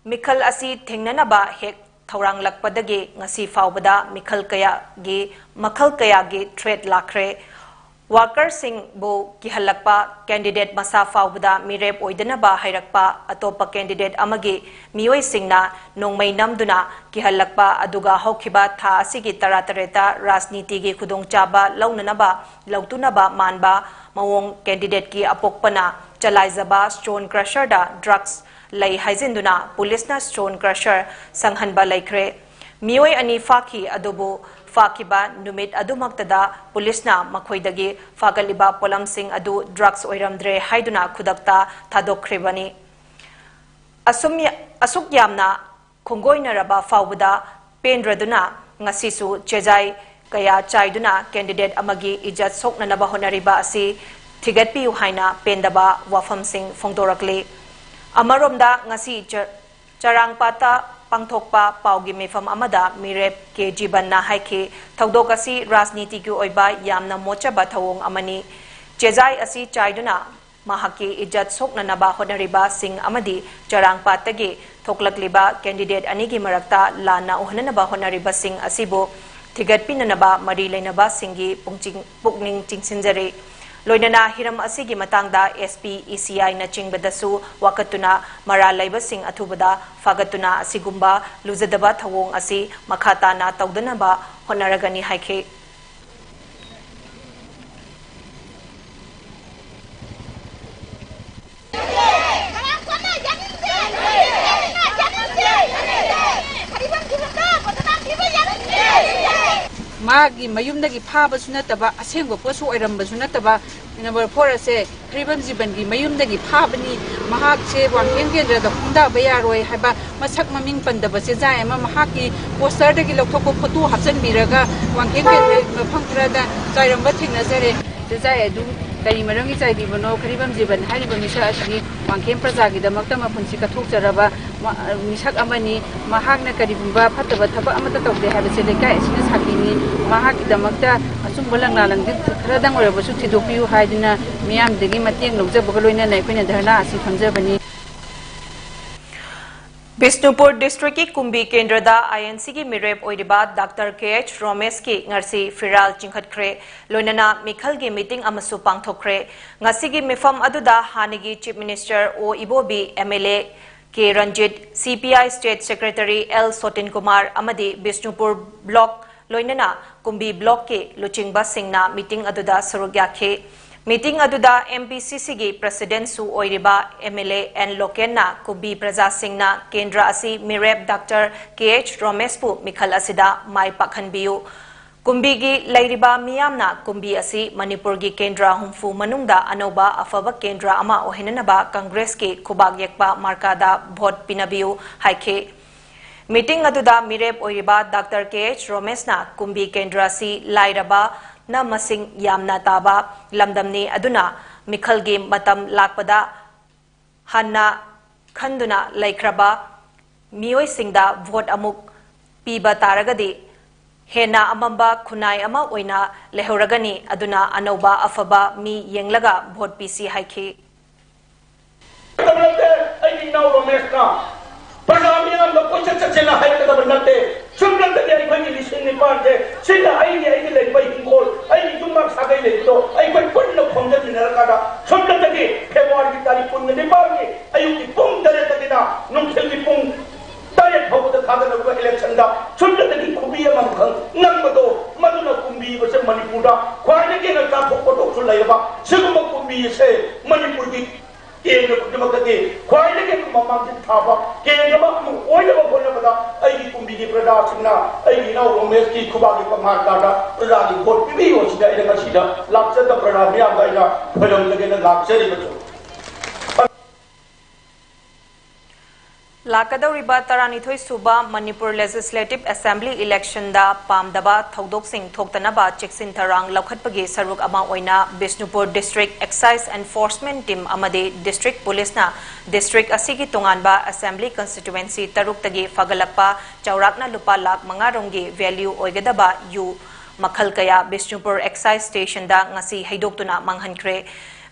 ꯃꯤꯈꯜ ꯑꯁꯤ ꯊꯦꯡꯅꯅꯕ ꯍꯦꯛ ꯊꯧꯔꯥꯡꯂꯛꯄꯗꯒꯤ ꯉꯁꯤ ꯐꯥꯎꯕꯗ ꯃꯤꯈꯜ ꯀꯌꯥꯒꯤ, ꯃꯈꯜ ꯀꯌꯥꯒꯤ threat ꯂꯥꯛꯈ꯭ꯔꯦ꯫ ꯋꯥꯔꯀꯔꯁꯤꯡꯕꯨ ꯀꯤꯍꯜꯂꯛꯄ, ꯀꯦꯟꯗꯤꯗꯦꯠ ꯃꯁꯥ ꯐꯥꯎꯕꯗ ꯃꯤꯔꯦꯞ ꯑꯣꯏꯗꯅꯕ ꯍꯥꯏꯔꯛꯄ, ꯑꯇꯣꯞꯄ ꯀꯦꯟꯗꯤꯗꯦꯠ ꯑꯃꯒꯤ ꯃꯤꯑꯣꯏꯁꯤꯡꯅ ꯅꯣꯡꯃꯩ ꯅꯝꯗꯨꯅ ꯀꯤꯍꯜꯂꯛꯄ, ꯑꯗꯨꯒ ꯍꯧꯈꯤꯕ ꯊꯥ ꯑꯁꯤꯒꯤ ꯇꯔꯥꯇꯔꯦꯠꯇ ꯔꯥꯖꯅꯤꯇꯤꯒꯤ ꯈꯨꯗꯣꯡꯆꯥꯕ ꯂꯧꯅꯅꯕ, ꯂꯧꯇꯨꯅꯕ ꯃꯥꯟꯕ ꯃꯑꯣꯡ ꯀꯦꯟꯗꯤꯗꯦꯠꯀꯤ ꯑꯄꯣꯛꯄꯅ ꯆꯂꯥꯏꯖꯕ ꯁ꯭ꯇꯣꯟ ꯀ꯭ꯔꯁꯔꯗ ꯗ꯭ꯔꯒꯁ ꯂꯩ ꯍꯥꯏꯖꯤꯟꯗꯨꯅ ꯄꯨꯂꯤꯁꯅ ꯁ꯭ꯇꯣꯟ ꯀ꯭ꯔꯁꯔ ꯁꯪꯍꯟꯕ ꯂꯩꯈ꯭ꯔꯦ꯫ ꯃꯤꯑꯣꯏ ꯑꯅꯤ ꯐꯥꯈꯤ, ꯑꯗꯨꯕꯨ ꯐꯥꯈꯤꯕ ꯅꯨꯃꯤꯠ ꯑꯗꯨꯃꯛꯇꯗ ꯄꯨꯂꯤꯁꯅ ꯃꯈꯣꯏꯗꯒꯤ ꯐꯥꯒꯠꯂꯤꯕ ꯄꯣꯠꯂꯝꯁꯤꯡ ꯑꯗꯨ ꯗ꯭ꯔꯒꯁ ꯑꯣꯏꯔꯝꯗ꯭ꯔꯦ ꯍꯥꯏꯗꯨꯅ ꯈꯨꯗꯛꯇ ꯊꯥꯗꯣꯛꯈ꯭ꯔꯤꯕꯅꯤ꯫ ꯑꯁꯨꯝ ꯌ-, ꯑꯁꯨꯛ ꯌꯥꯝꯅ ꯈꯣꯡꯒꯣꯏꯅꯔꯕ ꯐꯥꯎꯕꯗ ꯄꯦꯟꯗ꯭ꯔꯗꯨꯅ ꯉꯁꯤꯁꯨ ꯆꯦꯖꯥꯏ ꯀꯌꯥ ꯆꯥꯏꯗꯨꯅ ꯀꯦꯟꯗꯤꯗꯦꯠ ꯑꯃꯒꯤ ꯏꯖꯠ ꯁꯣꯛꯅꯅꯕ ꯍꯣꯠꯅꯔꯤꯕ ꯑꯁꯤ ꯊꯤꯒꯠꯄꯤꯌꯨ ꯍꯥꯏꯅ ꯄꯦꯟꯗꯕ ꯋꯥꯐꯝꯁꯤꯡ ꯐꯣꯡꯗꯣꯔꯛꯂꯤ꯫ ꯑꯃꯔꯣꯝꯗ ꯉꯁꯤ ꯆ-, ꯆꯔꯥꯡꯄꯥꯠꯇ ꯄꯥꯡꯊꯣꯛꯄ ꯄꯥꯎꯒꯤ ꯃꯤꯐꯝ ꯑꯃꯗ ꯃꯤꯔꯦꯞ ꯀꯦ ꯖꯤꯕꯟꯅ ꯍꯥꯏꯈꯤ, ꯊꯧꯗꯣꯛ ꯑꯁꯤ ꯔꯥꯖꯅꯤꯇꯤꯒꯤ ꯑꯣꯏꯕ ꯌꯥꯝꯅ ꯃꯣꯠꯆꯕ ꯊꯧꯑꯣꯡ ꯑꯃꯅꯤ꯫ ꯆꯦꯖꯥꯏ ꯑꯁꯤ ꯆꯥꯏꯗꯨꯅ ꯃꯍꯥꯛꯀꯤ ꯏꯖꯠ ꯁꯣꯛꯅꯅꯕ ꯍꯣꯠꯅꯔꯤꯕꯁꯤꯡ ꯑꯃꯗꯤ ꯆꯔꯥꯡꯄꯥꯠꯇꯒꯤ ꯊꯣꯛꯂꯛꯂꯤꯕ ꯀꯦꯟꯗꯤꯗꯦꯠ ꯑꯅꯤꯒꯤ ꯃꯔꯛꯇ ꯂꯥꯟꯅ ꯎꯍꯟꯅꯅꯕ ꯍꯣꯠꯅꯔꯤꯕꯁꯤꯡ ꯑꯁꯤꯕꯨ ꯊꯤꯒꯠꯄꯤꯅꯅꯕ ꯃꯔꯤ ꯂꯩꯅꯕꯁꯤꯡꯒꯤ ꯄꯨꯛꯅꯤꯡ ꯆꯤꯡꯁꯤꯟꯖꯔꯤ꯫ ꯂꯣꯏꯅꯅ ꯍꯤꯔꯝ ꯑꯁꯤꯒꯤ ꯃꯇꯥꯡꯗ S P, E C I ꯅꯆꯤꯡꯕꯗꯁꯨ ꯋꯥꯀꯠꯇꯨꯅ ꯃꯔꯥꯜ ꯂꯩꯕꯁꯤꯡ ꯑꯊꯨꯕꯗ ꯐꯥꯒꯠꯇꯨꯅ ꯑꯁꯤꯒꯨꯝꯕ ꯂꯨꯖꯗꯕ ꯊꯧꯑꯣꯡ ꯑꯁꯤ ꯃꯈꯥ ꯇꯥꯅ ꯇꯧꯗꯅꯕ ꯍꯣꯠꯅꯔꯒꯅꯤ ꯍꯥꯏꯈꯤ꯫ ꯃꯥꯒꯤ ꯃꯌꯨꯝꯗꯒꯤ ꯐꯥꯕꯁꯨ ꯅꯠꯇꯕ, ꯑꯁꯦꯡꯕ ꯄꯣꯠꯁꯨ ꯑꯣꯏꯔꯝꯕꯁꯨ ꯅꯠꯇꯕ, ꯅꯝꯕꯔ ꯐꯣꯔ ꯑꯁꯦ ꯈ꯭ꯔꯤꯕꯝ ꯖꯤꯕꯟꯒꯤ ꯃꯌꯨꯝꯗꯒꯤ ꯐꯥꯕꯅꯤ꯫ ꯃꯍꯥꯛꯁꯦ ꯋꯥꯡꯈꯦꯝ ꯀꯦꯟꯗ꯭ꯔꯗ ꯈꯣꯡꯗꯥꯕ ꯌꯥꯔꯣꯏ ꯍꯥꯏꯕ ꯃꯁꯛ ꯃꯃꯤꯡ ꯄꯟꯗꯕ ꯆꯦꯖꯥꯏ ꯑꯃ ꯃꯍꯥꯛꯀꯤ ꯄꯣꯁꯇꯔꯗꯒꯤ ꯂꯧꯊꯣꯛꯄ ꯐꯣꯇꯣ ꯍꯥꯞꯆꯤꯟꯕꯤꯔꯒ ꯋꯥꯡꯈꯦꯝ ꯀꯦꯟꯗ꯭ꯔꯒꯤ ꯃꯐꯝ ꯈꯔꯗ ꯆꯥꯏꯔꯝꯕ ꯊꯦꯡꯅꯖꯔꯦ꯫ ꯆꯦꯖꯥꯏ ꯑꯗꯨ ꯀꯔꯤ ꯃꯔꯝꯒꯤ ꯆꯥꯏꯕꯤꯕꯅꯣ? ꯈ꯭ꯔꯤꯕꯝ ꯖꯤꯕꯟ ꯍꯥꯏꯔꯤꯕ ꯃꯤꯁꯛ ꯑꯁꯤꯗꯤ ꯋꯥꯡꯈꯦꯝ ꯄ꯭ꯔꯖꯥꯒꯤꯗꯃꯛꯇ ꯃꯄꯨꯟꯁꯤ ꯀꯠꯊꯣꯛꯆꯔꯕ ꯃ-, ꯃꯤꯁꯛ ꯑꯃꯅꯤ꯫ ꯃꯍꯥꯛꯅ ꯀꯔꯤꯒꯨꯝꯕ ꯐꯠꯇꯕ ꯊꯕꯛ ꯑꯃꯠꯇ ꯇꯧꯗꯦ ꯍꯥꯏꯕꯁꯦ ꯂꯩꯀꯥꯏ ꯑꯁꯤꯅ ꯁꯥꯈꯤꯅꯤ꯫ ꯃꯍꯥꯛꯀꯤꯗꯃꯛꯇ ꯑꯆꯨꯝꯕ ꯂꯪꯂꯥ ꯂꯪꯗꯤꯛ ꯈꯔꯗꯪ ꯑꯣꯏꯔꯕꯁꯨ ꯊꯤꯗꯣꯛꯄꯤꯌꯨ ꯍꯥꯏꯗꯨꯅ ꯃꯤꯌꯥꯝꯗꯒꯤ ꯃꯇꯦꯡ ꯂꯧꯖꯕꯒ ꯂꯣꯏꯅꯅ ꯑꯩꯈꯣꯏꯅ ꯙꯔꯅꯥ ꯑꯁꯤ ꯐꯝꯖꯕꯅꯤ꯫ ꯕꯤꯁꯅꯨꯄꯨꯔ ꯗꯤꯁꯇ꯭ꯔꯤꯛꯀꯤ ꯀꯨꯝꯕꯤ ꯀꯦꯟꯗ꯭ꯔꯗ ꯑꯥꯏ ꯑꯦꯟ ꯁꯤꯒꯤ ꯃꯤꯔꯦꯞ ꯑꯣꯏꯔꯤꯕ ꯗꯥꯛꯇꯔ ꯀꯦ ꯑꯩꯆ ꯔꯣꯃꯦꯁꯀꯤ ꯉꯁꯤ ꯐꯤꯔꯥꯜ ꯆꯤꯡꯈꯠꯈ꯭ꯔꯦ꯫ ꯂꯣꯏꯅꯅ ꯃꯤꯈꯜꯒꯤ ꯃꯤꯇꯤꯡ ꯑꯃꯁꯨ ꯄꯥꯡꯊꯣꯛꯈ꯭ꯔꯦ꯫ ꯉꯁꯤꯒꯤ ꯃꯤꯐꯝ ꯑꯗꯨꯗ ꯍꯥꯟꯅꯒꯤ chief minister O Ibobi, M L A K Ranjit, C P I state secretary L Sotin Kumar ꯑꯃꯗꯤ ꯕꯤꯁꯅꯨꯄꯨꯔ ꯕ꯭ꯂꯣꯛ ꯂꯣꯏꯅꯅ ꯀꯨꯝꯕꯤ ꯕ꯭ꯂꯣꯛꯀꯤ ꯂꯨꯆꯤꯡꯕꯁꯤꯡꯅ ꯃꯤꯇꯤꯡ ꯑꯗꯨꯗ ꯁꯔꯨꯛ ꯌꯥꯈꯤ꯫ ꯃꯤꯇꯤꯡ ꯑꯗꯨꯗ ꯑꯦꯝ ꯄꯤ ꯁꯤ ꯁꯤꯒꯤ ꯄ꯭ꯔꯦꯁꯤꯗꯦꯟꯠꯁꯨ ꯑꯣꯏꯔꯤꯕ ꯑꯦꯝ ꯑꯦꯜ ꯑꯦ ꯑꯦꯟ ꯂꯣꯀꯦꯟꯅ ꯀꯨꯝꯕꯤ ꯄ꯭ꯔꯖꯥꯁꯤꯡꯅ ꯀꯦꯟꯗ꯭ꯔ ꯑꯁꯤ ꯃꯤꯔꯦꯞ ꯗꯥꯛꯇꯔ ꯀꯦ ꯑꯩꯆ ꯔꯣꯃꯦꯁꯄꯨ ꯃꯤꯈꯜ ꯑꯁꯤꯗ ꯃꯥꯏ ꯄꯥꯛꯍꯟꯕꯤꯌꯨ꯫ ꯀꯨꯝꯕꯤꯒꯤ ꯂꯩꯔꯤꯕ ꯃꯤꯌꯥꯝꯅ ꯀꯨꯝꯕꯤ ꯑꯁꯤ ꯃꯅꯤꯄꯨꯔꯒꯤ ꯀꯦꯟꯗ꯭ꯔ ꯍꯨꯝꯐꯨ ꯃꯅꯨꯡꯗ ꯑꯅꯧꯕ ꯑꯐꯕ ꯀꯦꯟꯗ꯭ꯔ ꯑꯃ ꯑꯣꯏꯍꯟꯅꯅꯕ ꯀꯪꯒ꯭ꯔꯦꯁꯀꯤ ꯈꯨꯕꯥꯛ ꯌꯦꯛꯄ ꯃꯥꯔꯀꯥꯗ ꯚꯣꯠ ꯄꯤꯅꯕꯤꯌꯨ ꯍꯥꯏꯈꯤ꯫ ꯃꯤꯇꯤꯡ ꯑꯗꯨꯗ ꯃꯤꯔꯦꯞ ꯑꯣꯏꯔꯤꯕ ꯗꯥꯛꯇꯔ ꯀꯦ ꯑꯩꯆ ꯔꯣꯃꯦꯁꯅ ꯀꯨꯝꯕꯤ ꯀꯦꯟꯗ꯭ꯔ ꯑꯁꯤ ꯂꯥꯏꯔꯕꯅ ꯃꯁꯤꯡ ꯌꯥꯝꯅ ꯇꯥꯕ ꯂꯝꯗꯝꯅꯤ, ꯑꯗꯨꯅ ꯃꯤꯈꯜꯒꯤ ꯃꯇꯝ ꯂꯥꯛꯄꯗ ꯍꯥꯟꯅ ꯈꯟꯗꯨꯅ ꯂꯩꯈ꯭ꯔꯕ ꯃꯤꯑꯣꯏꯁꯤꯡꯗ ꯚꯣꯠ ꯑꯃꯨꯛ ꯄꯤꯕ ꯇꯥꯔꯒꯗꯤ ꯍꯦꯟꯅ ꯑꯃꯝꯕ ꯈꯨꯟꯅꯥꯏ ꯑꯃ ꯑꯣꯏꯅ ꯂꯩꯍꯧꯔꯒꯅꯤ, ꯑꯗꯨꯅ ꯑꯅꯧꯕ ꯑꯐꯕ ꯃꯤ ꯌꯦꯡꯂꯒ ꯚꯣꯠ ꯄꯤꯁꯤ ꯍꯥꯏꯈꯤ꯫ ꯅꯠꯇꯦ, ꯑꯩꯒꯤ ꯏꯅꯥꯎ ꯔꯣꯃꯦꯁꯅ ꯄ꯭ꯔꯖꯥ ꯃꯤꯌꯥꯝꯗ ꯀꯣꯏꯆꯠ ꯆꯠꯁꯦꯅ ꯍꯥꯏꯔꯛꯀꯗꯕ ꯅꯠꯇꯦ꯫ ꯁꯨꯞꯅꯇꯒꯤ ꯑꯩꯈꯣꯏꯒꯤ ꯂꯤꯁꯤꯡ ꯅꯤꯄꯥꯟꯁꯦ ꯁꯤꯅ ꯑꯩꯒꯤ, ꯑꯩꯒꯤ ꯂꯩꯔꯤꯕ ꯍꯤꯡꯈꯣꯜ, ꯑꯩꯒꯤ ꯌꯨꯝꯅꯥꯛ ꯁꯥꯒꯩ ꯂꯩꯔꯤꯕꯗꯣ ꯑꯩꯈꯣꯏ ꯄꯨꯟꯅ ꯈꯣꯝꯖꯃꯤꯟꯅꯔꯀꯥꯟꯗ ꯁꯨꯞꯅꯇꯒꯤ ꯐꯦꯕ꯭ꯔꯨꯋꯥꯔꯤꯒꯤ ꯇꯥꯔꯤꯛ ꯀꯨꯟꯒ ꯅꯤꯄꯥꯟꯒꯤ ꯑꯌꯨꯛꯀꯤ ꯄꯨꯡ ꯇꯔꯦꯠꯇꯒꯤꯅ ꯅꯨꯡꯊꯤꯜꯒꯤ ꯄꯨꯡ ꯇꯔꯦꯠ ꯐꯥꯎꯕꯗ ꯊꯥꯗꯅꯔꯤꯕ ꯏꯂꯦꯛꯁꯟꯗ ꯁꯨꯞꯅꯇꯒꯤ ꯈꯨꯕꯤ ꯑꯃꯈꯛ ꯅꯝꯕꯗꯣ, ꯃꯗꯨꯅ ꯀꯨꯝꯕꯤꯕꯁꯦ ꯃꯅꯤꯄꯨꯔꯗ ꯈ꯭ꯋꯥꯏꯗꯒꯤ ꯍꯦꯟꯅ ꯆꯥꯊꯣꯛ ꯄꯣꯠꯊꯣꯛꯁꯨ ꯂꯩꯔꯕ ꯁꯤꯒꯨꯝꯕ ꯀꯨꯝꯕꯤꯁꯦ ꯃꯅꯤꯄꯨꯔꯒꯤ ꯀꯦꯟꯗ꯭ꯔ ꯈꯨꯗꯤꯡꯃꯛꯇꯒꯤ ꯈ꯭ꯋꯥꯏꯗꯒꯤ ꯃꯃꯥꯡꯗ ꯊꯥꯕ ꯀꯦꯟꯗ꯭ꯔ ꯑꯃ ꯑꯣꯏꯅꯕ ꯍꯣꯠꯅꯕꯗ ꯑꯩꯒꯤ ꯀꯨꯝꯕꯤꯒꯤ ꯄ꯭ꯔꯖꯥꯁꯤꯡꯅ ꯑꯩꯒꯤ ꯏꯅꯥꯎ ꯔꯣꯃꯦꯁꯀꯤ ꯈꯨꯕꯥꯛꯀꯤ ꯄꯝꯍꯥꯔ ꯀꯥꯔꯗ ꯄ꯭ꯔꯖꯥꯒꯤ ꯚꯣꯠ ꯄꯤꯕꯤꯌꯨ ꯑꯁꯤꯗ ꯑꯩꯅ ꯉꯁꯤꯗ ꯂꯥꯛꯆꯗ ꯄ꯭ꯔꯖꯥ ꯃꯤꯌꯥꯝꯗ ꯑꯩꯅ ꯈꯣꯏꯔꯝꯖꯒꯦꯅ ꯂꯥꯛꯆꯔꯤꯕꯁꯨ꯫ ꯂꯥꯛꯀꯗꯧꯔꯤꯕ ꯇꯔꯥꯅꯤꯊꯣꯏ ꯁꯨꯕ ꯃꯅꯤꯄꯨꯔ ꯂꯦꯖꯤꯁꯂꯦꯇꯤꯚ ꯑꯦꯁꯦꯝꯕ꯭ꯂꯤ ꯏꯂꯦꯛꯁꯟꯗ ꯄꯥꯝꯗꯕ ꯊꯧꯗꯣꯛꯁꯤꯡ ꯊꯣꯛꯇꯅꯕ ꯆꯦꯛꯁꯤꯟ ꯊꯧꯔꯥꯡ ꯂꯧꯈꯠꯄꯒꯤ ꯁꯔꯨꯛ ꯑꯃ ꯑꯣꯏꯅ ꯕꯤꯁꯅꯨꯄꯨꯔ ꯗꯤꯁꯇ꯭ꯔꯤꯛ ꯑꯦꯛꯁꯥꯏꯖ ꯑꯦꯟꯐꯣꯔꯁꯃꯦꯟ ꯇꯤꯝ ꯑꯃꯗꯤ ꯗꯤꯁꯇ꯭ꯔꯤꯛ ꯄꯨꯂꯤꯁꯅ ꯗꯤꯁꯇ꯭ꯔꯤꯛ ꯑꯁꯤꯒꯤ ꯇꯣꯉꯥꯟꯕ ꯑꯦꯁꯦꯝꯕ꯭ꯂꯤ ꯀꯟꯁꯇꯤꯇ꯭ꯋꯦꯟꯁꯤ ꯇꯔꯨꯛꯇꯒꯤ ꯐꯒꯠꯂꯛꯄ ꯆꯥꯎꯔꯥꯛꯅ ꯂꯨꯄꯥ ꯂꯥꯈ ꯃꯉꯥ ꯔꯣꯝꯒꯤ ꯚꯦꯂ꯭ꯌꯨ ꯑꯣꯏꯒꯗꯕ ꯌꯨ ꯃꯈꯜ ꯀꯌꯥ ꯕꯤꯁꯅꯨꯄꯨꯔ ꯑꯦꯛꯁꯥꯏꯖ ꯁ꯭ꯇꯦꯁꯟꯗ ꯉꯁꯤ ꯍꯩꯗꯣꯛꯇꯨꯅ ꯃꯥꯡꯍꯟꯈ꯭ꯔꯦ꯫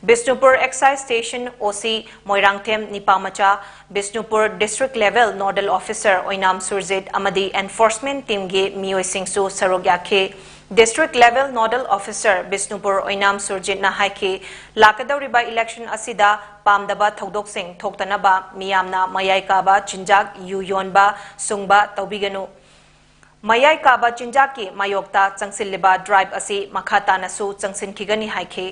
Bishnupur Excise Station O C Moirangthem ꯅꯤꯄꯥꯃꯆꯥ, Bishnupur District Level Nodal Officer ꯑꯣꯏꯅꯥꯝ ꯁꯨꯔꯖꯤꯠ ꯑꯃꯗꯤ Enforcement Teamꯒꯤ ꯃꯤꯑꯣꯏꯁꯤꯡꯁꯨ ꯁꯔꯨꯛ ꯌꯥꯈꯤ꯫ District Level Nodal Officer Bishnupur ꯑꯣꯏꯅꯥꯝ ꯁꯨꯔꯖꯤꯠꯅ ꯍꯥꯏꯈꯤ, ꯂꯥꯛꯀꯗꯧꯔꯤꯕ election ꯑꯁꯤꯗ ꯄꯥꯝꯗꯕ ꯊꯧꯗꯣꯛꯁꯤꯡ ꯊꯣꯛꯇꯅꯕ ꯃꯤꯌꯥꯝꯅ ꯃꯌꯥꯏ ꯀꯥꯕ ꯆꯤꯟꯖꯥꯛ, ꯌꯨ ꯌꯣꯟꯕ, ꯁꯨꯡꯕ ꯇꯧꯕꯤꯒꯅꯨ꯫ ꯃꯌꯥꯏ ꯀꯥꯕ ꯆꯤꯟꯖꯥꯛꯀꯤ ꯃꯥꯌꯣꯛꯇ ꯆꯪꯁꯤꯜꯂꯤꯕ drive ꯑꯁꯤ ꯃꯈꯥ ꯇꯥꯅꯁꯨ ꯆꯪꯁꯤꯟꯈꯤꯒꯅꯤ ꯍꯥꯏꯈꯤ꯫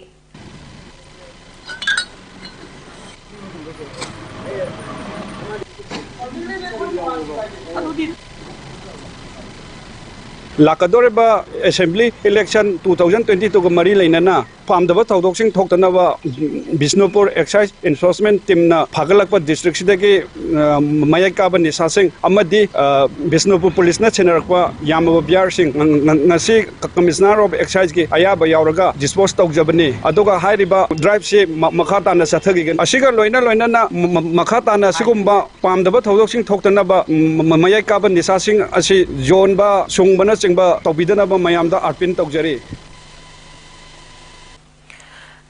ꯂꯥꯛꯀꯗꯧꯔꯤꯕ assembly election two thousand twenty twoꯒ ꯃꯔꯤ ꯂꯩꯅꯅ ꯄꯥꯝꯗꯕ ꯊꯧꯗꯣꯛꯁꯤꯡ ꯊꯣꯛꯇꯅꯕ ꯕꯤꯁꯅꯨꯄꯨꯔ Excise Enforcement Teamꯅ ꯐꯥꯒꯠꯂꯛꯄ districtꯁꯤꯗꯒꯤ, ꯑ, ꯃꯌꯥꯏ ꯀꯥꯕ ꯅꯤꯁꯥꯁꯤꯡ ꯑꯃꯗꯤ, ꯑ, ꯕꯤꯁꯅꯨꯄꯨꯔ policeꯅ ꯁꯦꯟꯅꯔꯛꯄ ꯌꯥꯝꯂꯕ beerꯁꯤꯡ ꯉ-, ꯉ-, ꯉꯁꯤ Commissioner of Exciseꯀꯤ ꯑꯌꯥꯕ ꯌꯥꯎꯔꯒ dispose ꯇꯧꯖꯕꯅꯤ꯫ ꯑꯗꯨꯒ ꯍꯥꯏꯔꯤꯕ driveꯁꯤ ꯃ-, ꯃꯈꯥ ꯇꯥꯅ ꯆꯠꯊꯈꯤꯒꯅꯤ꯫ ꯑꯁꯤꯒ ꯂꯣꯏꯅ ꯂꯣꯏꯅꯅ ꯃ-, ꯃ-, ꯃꯈꯥ ꯇꯥꯅ ꯁꯤꯒꯨꯝꯕ ꯄꯥꯝꯗꯕ ꯊꯧꯗꯣꯛꯁꯤꯡ ꯊꯣꯛꯇꯅꯕ, ꯃ-, ꯃ-, ꯃꯌꯥꯏ ꯀꯥꯕ ꯅꯤꯁꯥꯁꯤꯡ ꯑꯁꯤ ꯌꯣꯟꯕ, ꯁꯨꯡꯕꯅꯆꯤꯡꯕ ꯇꯧꯕꯤꯗꯅꯕ ꯃꯌꯥꯝꯗ ꯑꯥꯄꯤꯜ ꯇꯧꯖꯔꯤ꯫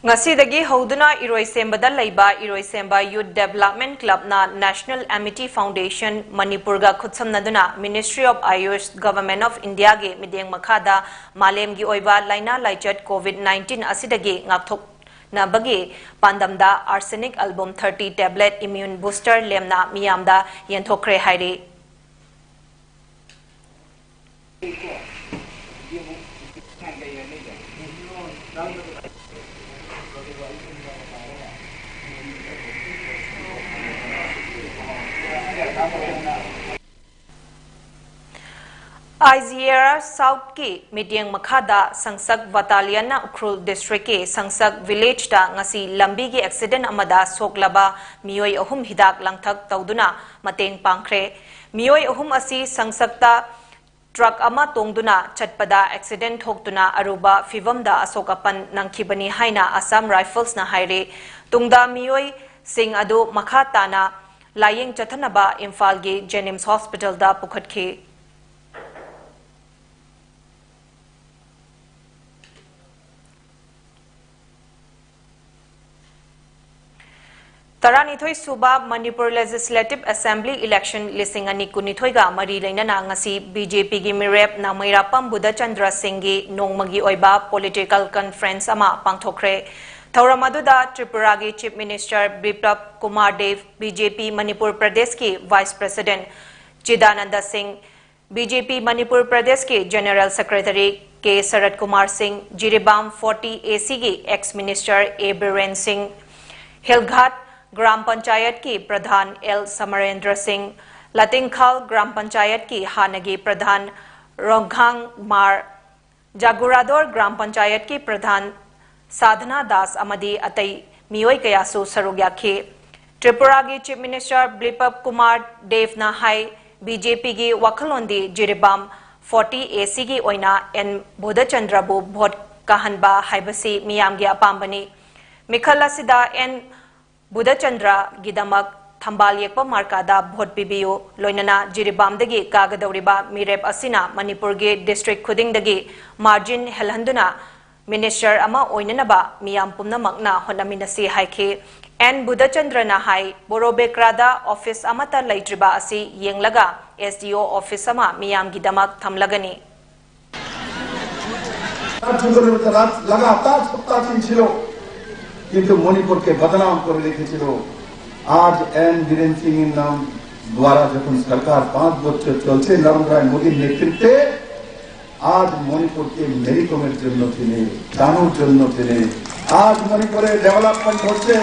ꯉꯁꯤꯗꯒꯤ ꯍꯧꯗꯨꯅ ꯏꯔꯣꯏꯁꯦꯝꯕꯗ ꯂꯩꯕ ꯏꯔꯣꯏꯁꯦꯝꯕ Youth Development Clubꯅ National Amity Foundation ꯃꯅꯤꯄꯨꯔꯒ ꯈꯨꯠꯁꯝꯅꯗꯨꯅ Ministry of AYUSH, Government of Indiaꯒꯤ ꯃꯤꯠꯌꯦꯡ ꯃꯈꯥꯗ ꯃꯥꯂꯦꯝꯒꯤ ꯑꯣꯏꯕ ꯂꯥꯏꯅꯥ ꯂꯥꯏꯆꯠ COVID nineteen ꯑꯁꯤꯗꯒꯤ ꯉꯥꯛꯊꯣꯛꯅꯕꯒꯤ ꯄꯥꯟꯗꯝꯗ Arsenic Album thirty tablet immune booster ꯂꯦꯝꯅ ꯃꯤꯌꯥꯝꯗ ꯌꯦꯟꯊꯣꯛꯈ꯭ꯔꯦ ꯍꯥꯏꯔꯤ꯫ IGAR Southꯀꯤ ꯃꯤꯠꯌꯦꯡ ꯃꯈꯥꯗ ꯁꯪꯁꯛ Battalionꯅ ꯎꯈ꯭ꯔꯨꯜ districtꯀꯤ ꯁꯪꯁꯛ villageꯇ ꯉꯁꯤ ꯂꯝꯕꯤꯒꯤ accident ꯑꯃꯗ ꯁꯣꯛꯂꯕ ꯃꯤꯑꯣꯏ ꯑꯍꯨꯝ ꯍꯤꯗꯥꯛ ꯂꯥꯡꯊꯛ ꯇꯧꯗꯨꯅ ꯃꯇꯦꯡ ꯄꯥꯡꯈ꯭ꯔꯦ꯫ ꯃꯤꯑꯣꯏ ꯑꯍꯨꯝ ꯑꯁꯤ ꯁꯪꯁꯛꯇ truck ꯑꯃ ꯇꯣꯡꯗꯨꯅ ꯆꯠꯄꯗ accident ꯊꯣꯛꯇꯨꯅ ꯑꯔꯨꯕ ꯐꯤꯚꯝꯗ ꯑꯁꯣꯛ ꯑꯄꯟ ꯅꯪꯈꯤꯕꯅꯤ ꯍꯥꯏꯅ Assam Riflesꯅ ꯍꯥꯏꯔꯤ꯫ ꯇꯨꯡꯗ ꯃꯤꯑꯣꯏꯁꯤꯡ ꯑꯗꯨ ꯃꯈꯥ ꯇꯥꯅ ꯂꯥꯌꯦꯡ ꯆꯠꯊꯅꯕ ꯏꯝꯐꯥꯜꯒꯤ JNIMS hospitalꯗ ꯄꯨꯈꯠꯈꯤ꯫ ꯇꯔꯥꯅꯤꯊꯣꯏ ꯁꯨꯕ ꯃꯅꯤꯄꯨꯔ Legislative Assembly election ꯂꯤꯁꯤꯡ ꯑꯅꯤ ꯀꯨꯟꯅꯤꯊꯣꯏꯒ ꯃꯔꯤ ꯂꯩꯅꯅ ꯉꯁꯤ BJPꯒꯤ ꯃꯤꯔꯦꯞ ꯅꯥꯃꯩꯔꯥꯄꯝ ꯕꯨꯙꯆꯟꯗ꯭ꯔ ꯁꯤꯡꯒꯤ ꯅꯣꯡꯃꯒꯤ ꯑꯣꯏꯕ political conference ꯑꯃ ꯄꯥꯡꯊꯣꯛꯈ꯭ꯔꯦ꯫ ꯊꯧꯔꯝ ꯑꯗꯨꯗ ꯇ꯭ꯔꯤꯄꯨꯔꯥꯒꯤ Chief Minister ꯕꯤꯄ꯭ꯂꯕ ꯀꯨꯃꯥꯔ ꯗꯦꯕ, BJP ꯃꯅꯤꯄꯨꯔ ꯄ꯭ꯔꯗꯦꯁꯀꯤ Vice President ꯆꯤꯗꯥꯅꯟꯗ ꯁꯤꯡ, BJP ꯃꯅꯤꯄꯨꯔ ꯄ꯭ꯔꯗꯦꯁꯀꯤ General Secretary ꯀꯦ ꯁꯔꯠ ꯀꯨꯃꯥꯔ ꯁꯤꯡ, ꯖꯤꯔꯤꯕꯥꯝ forty ACꯒꯤ ex Minister ꯑꯦ ꯕꯤꯔꯦꯟ ꯁꯤꯡ, ꯍꯤꯜꯒꯥꯠ ꯒ꯭ꯔꯥꯝ ꯄꯟꯆꯥꯌꯠꯀꯤ ꯄ꯭ꯔꯙꯥꯟ ꯑꯦꯜ ꯁꯃꯔꯦꯟꯗ꯭ꯔ ꯁꯤꯡ, ꯂꯥꯇꯤꯡꯈꯥꯜ ꯒ꯭ꯔꯥꯝ ꯄꯟꯆꯥꯌꯠꯀꯤ ꯍꯥꯟꯅꯒꯤ ꯄ꯭ꯔꯙꯥꯟ ꯔꯣꯡꯈꯥꯡ ꯃꯥꯔ, ꯖꯥꯒꯨꯔꯥꯗꯣꯔ ꯒ꯭ꯔꯥꯝ ꯄꯟꯆꯥꯌꯠꯀꯤ ꯄ꯭ꯔꯙꯥꯟ ꯁꯥꯙꯅꯥ ꯗꯥꯁ ꯑꯃꯗꯤ ꯑꯇꯩ ꯃꯤꯑꯣꯏ ꯀꯌꯥꯁꯨ ꯁꯔꯨꯛ ꯌꯥꯈꯤ꯫ ꯇ꯭ꯔꯤꯄꯨꯔꯥꯒꯤ Chief Minister ꯕꯤꯄ꯭ꯂꯕ ꯀꯨꯃꯥꯔ ꯗꯦꯕꯅ ꯍꯥꯏ, BJPꯒꯤ ꯋꯥꯈꯜꯂꯣꯟꯗꯤ ꯖꯤꯔꯤꯕꯥꯝ forty ACꯒꯤ ꯑꯣꯏꯅ ꯑꯦꯟ ꯕꯨꯙꯆꯟꯗ꯭ꯔꯕꯨ ꯚꯣꯠ ꯀꯥꯍꯟꯕ ꯍꯥꯏꯕꯁꯤ ꯃꯤꯌꯥꯝꯒꯤ ꯑꯄꯥꯝꯕꯅꯤ꯫ ꯃꯤꯈꯜ ꯑꯁꯤꯗ ꯑꯦꯟ ꯕꯨꯙꯆꯟꯗ꯭ꯔꯒꯤꯗꯃꯛ ꯊꯝꯕꯥꯜ ꯌꯦꯛꯄ ꯃꯥꯔꯀꯥꯗ ꯚꯣꯠ ꯄꯤꯕꯤꯌꯨ꯫ ꯂꯣꯏꯅꯅ ꯖꯤꯔꯤꯕꯥꯝꯗꯒꯤ ꯀꯥꯒꯗꯧꯔꯤꯕ ꯃꯤꯔꯦꯞ ꯑꯁꯤꯅ ꯃꯅꯤꯄꯨꯔꯒꯤ district ꯈꯨꯗꯤꯡꯗꯒꯤ margin ꯍꯦꯜꯍꯟꯗꯨꯅ minister ꯑꯃ ꯑꯣꯏꯅꯅꯕ ꯃꯤꯌꯥꯝ ꯄꯨꯝꯅꯃꯛꯅ ꯍꯣꯠꯅꯃꯤꯟꯅꯁꯤ ꯍꯥꯏꯈꯤ꯫ ꯑꯦꯟ ꯕꯨꯙꯆꯟꯗ꯭ꯔꯅ ꯍꯥꯏ, ꯕꯣꯔꯣꯕꯦꯀ꯭ꯔꯥꯗ office ꯑꯃꯠꯇ ꯂꯩꯇ꯭ꯔꯤꯕ ꯑꯁꯤ ꯌꯦꯡꯂꯒ SDO office ꯑꯃ ꯃꯤꯌꯥꯝꯒꯤꯗꯃꯛ ꯊꯝꯂꯒꯅꯤ꯫ রাজ্যগুলোতে রাজ- লাগাতার সত্তাধীন ছিল, কিন্তু মণিপুরকে বদনাম করে রেখেছিল। আজ এন বীরেন সিং এর নাম দ্বারা যখন সরকার পাঁচ বছর চলছে নরেন্দ্র মোদীর নেতৃত্বে, আজ মণিপুরকে মেরিকমের জন্য চিনে, চানুর জন্য চিনে। আজ মণিপুরে ডেভেলপমেন্ট হচ্ছে।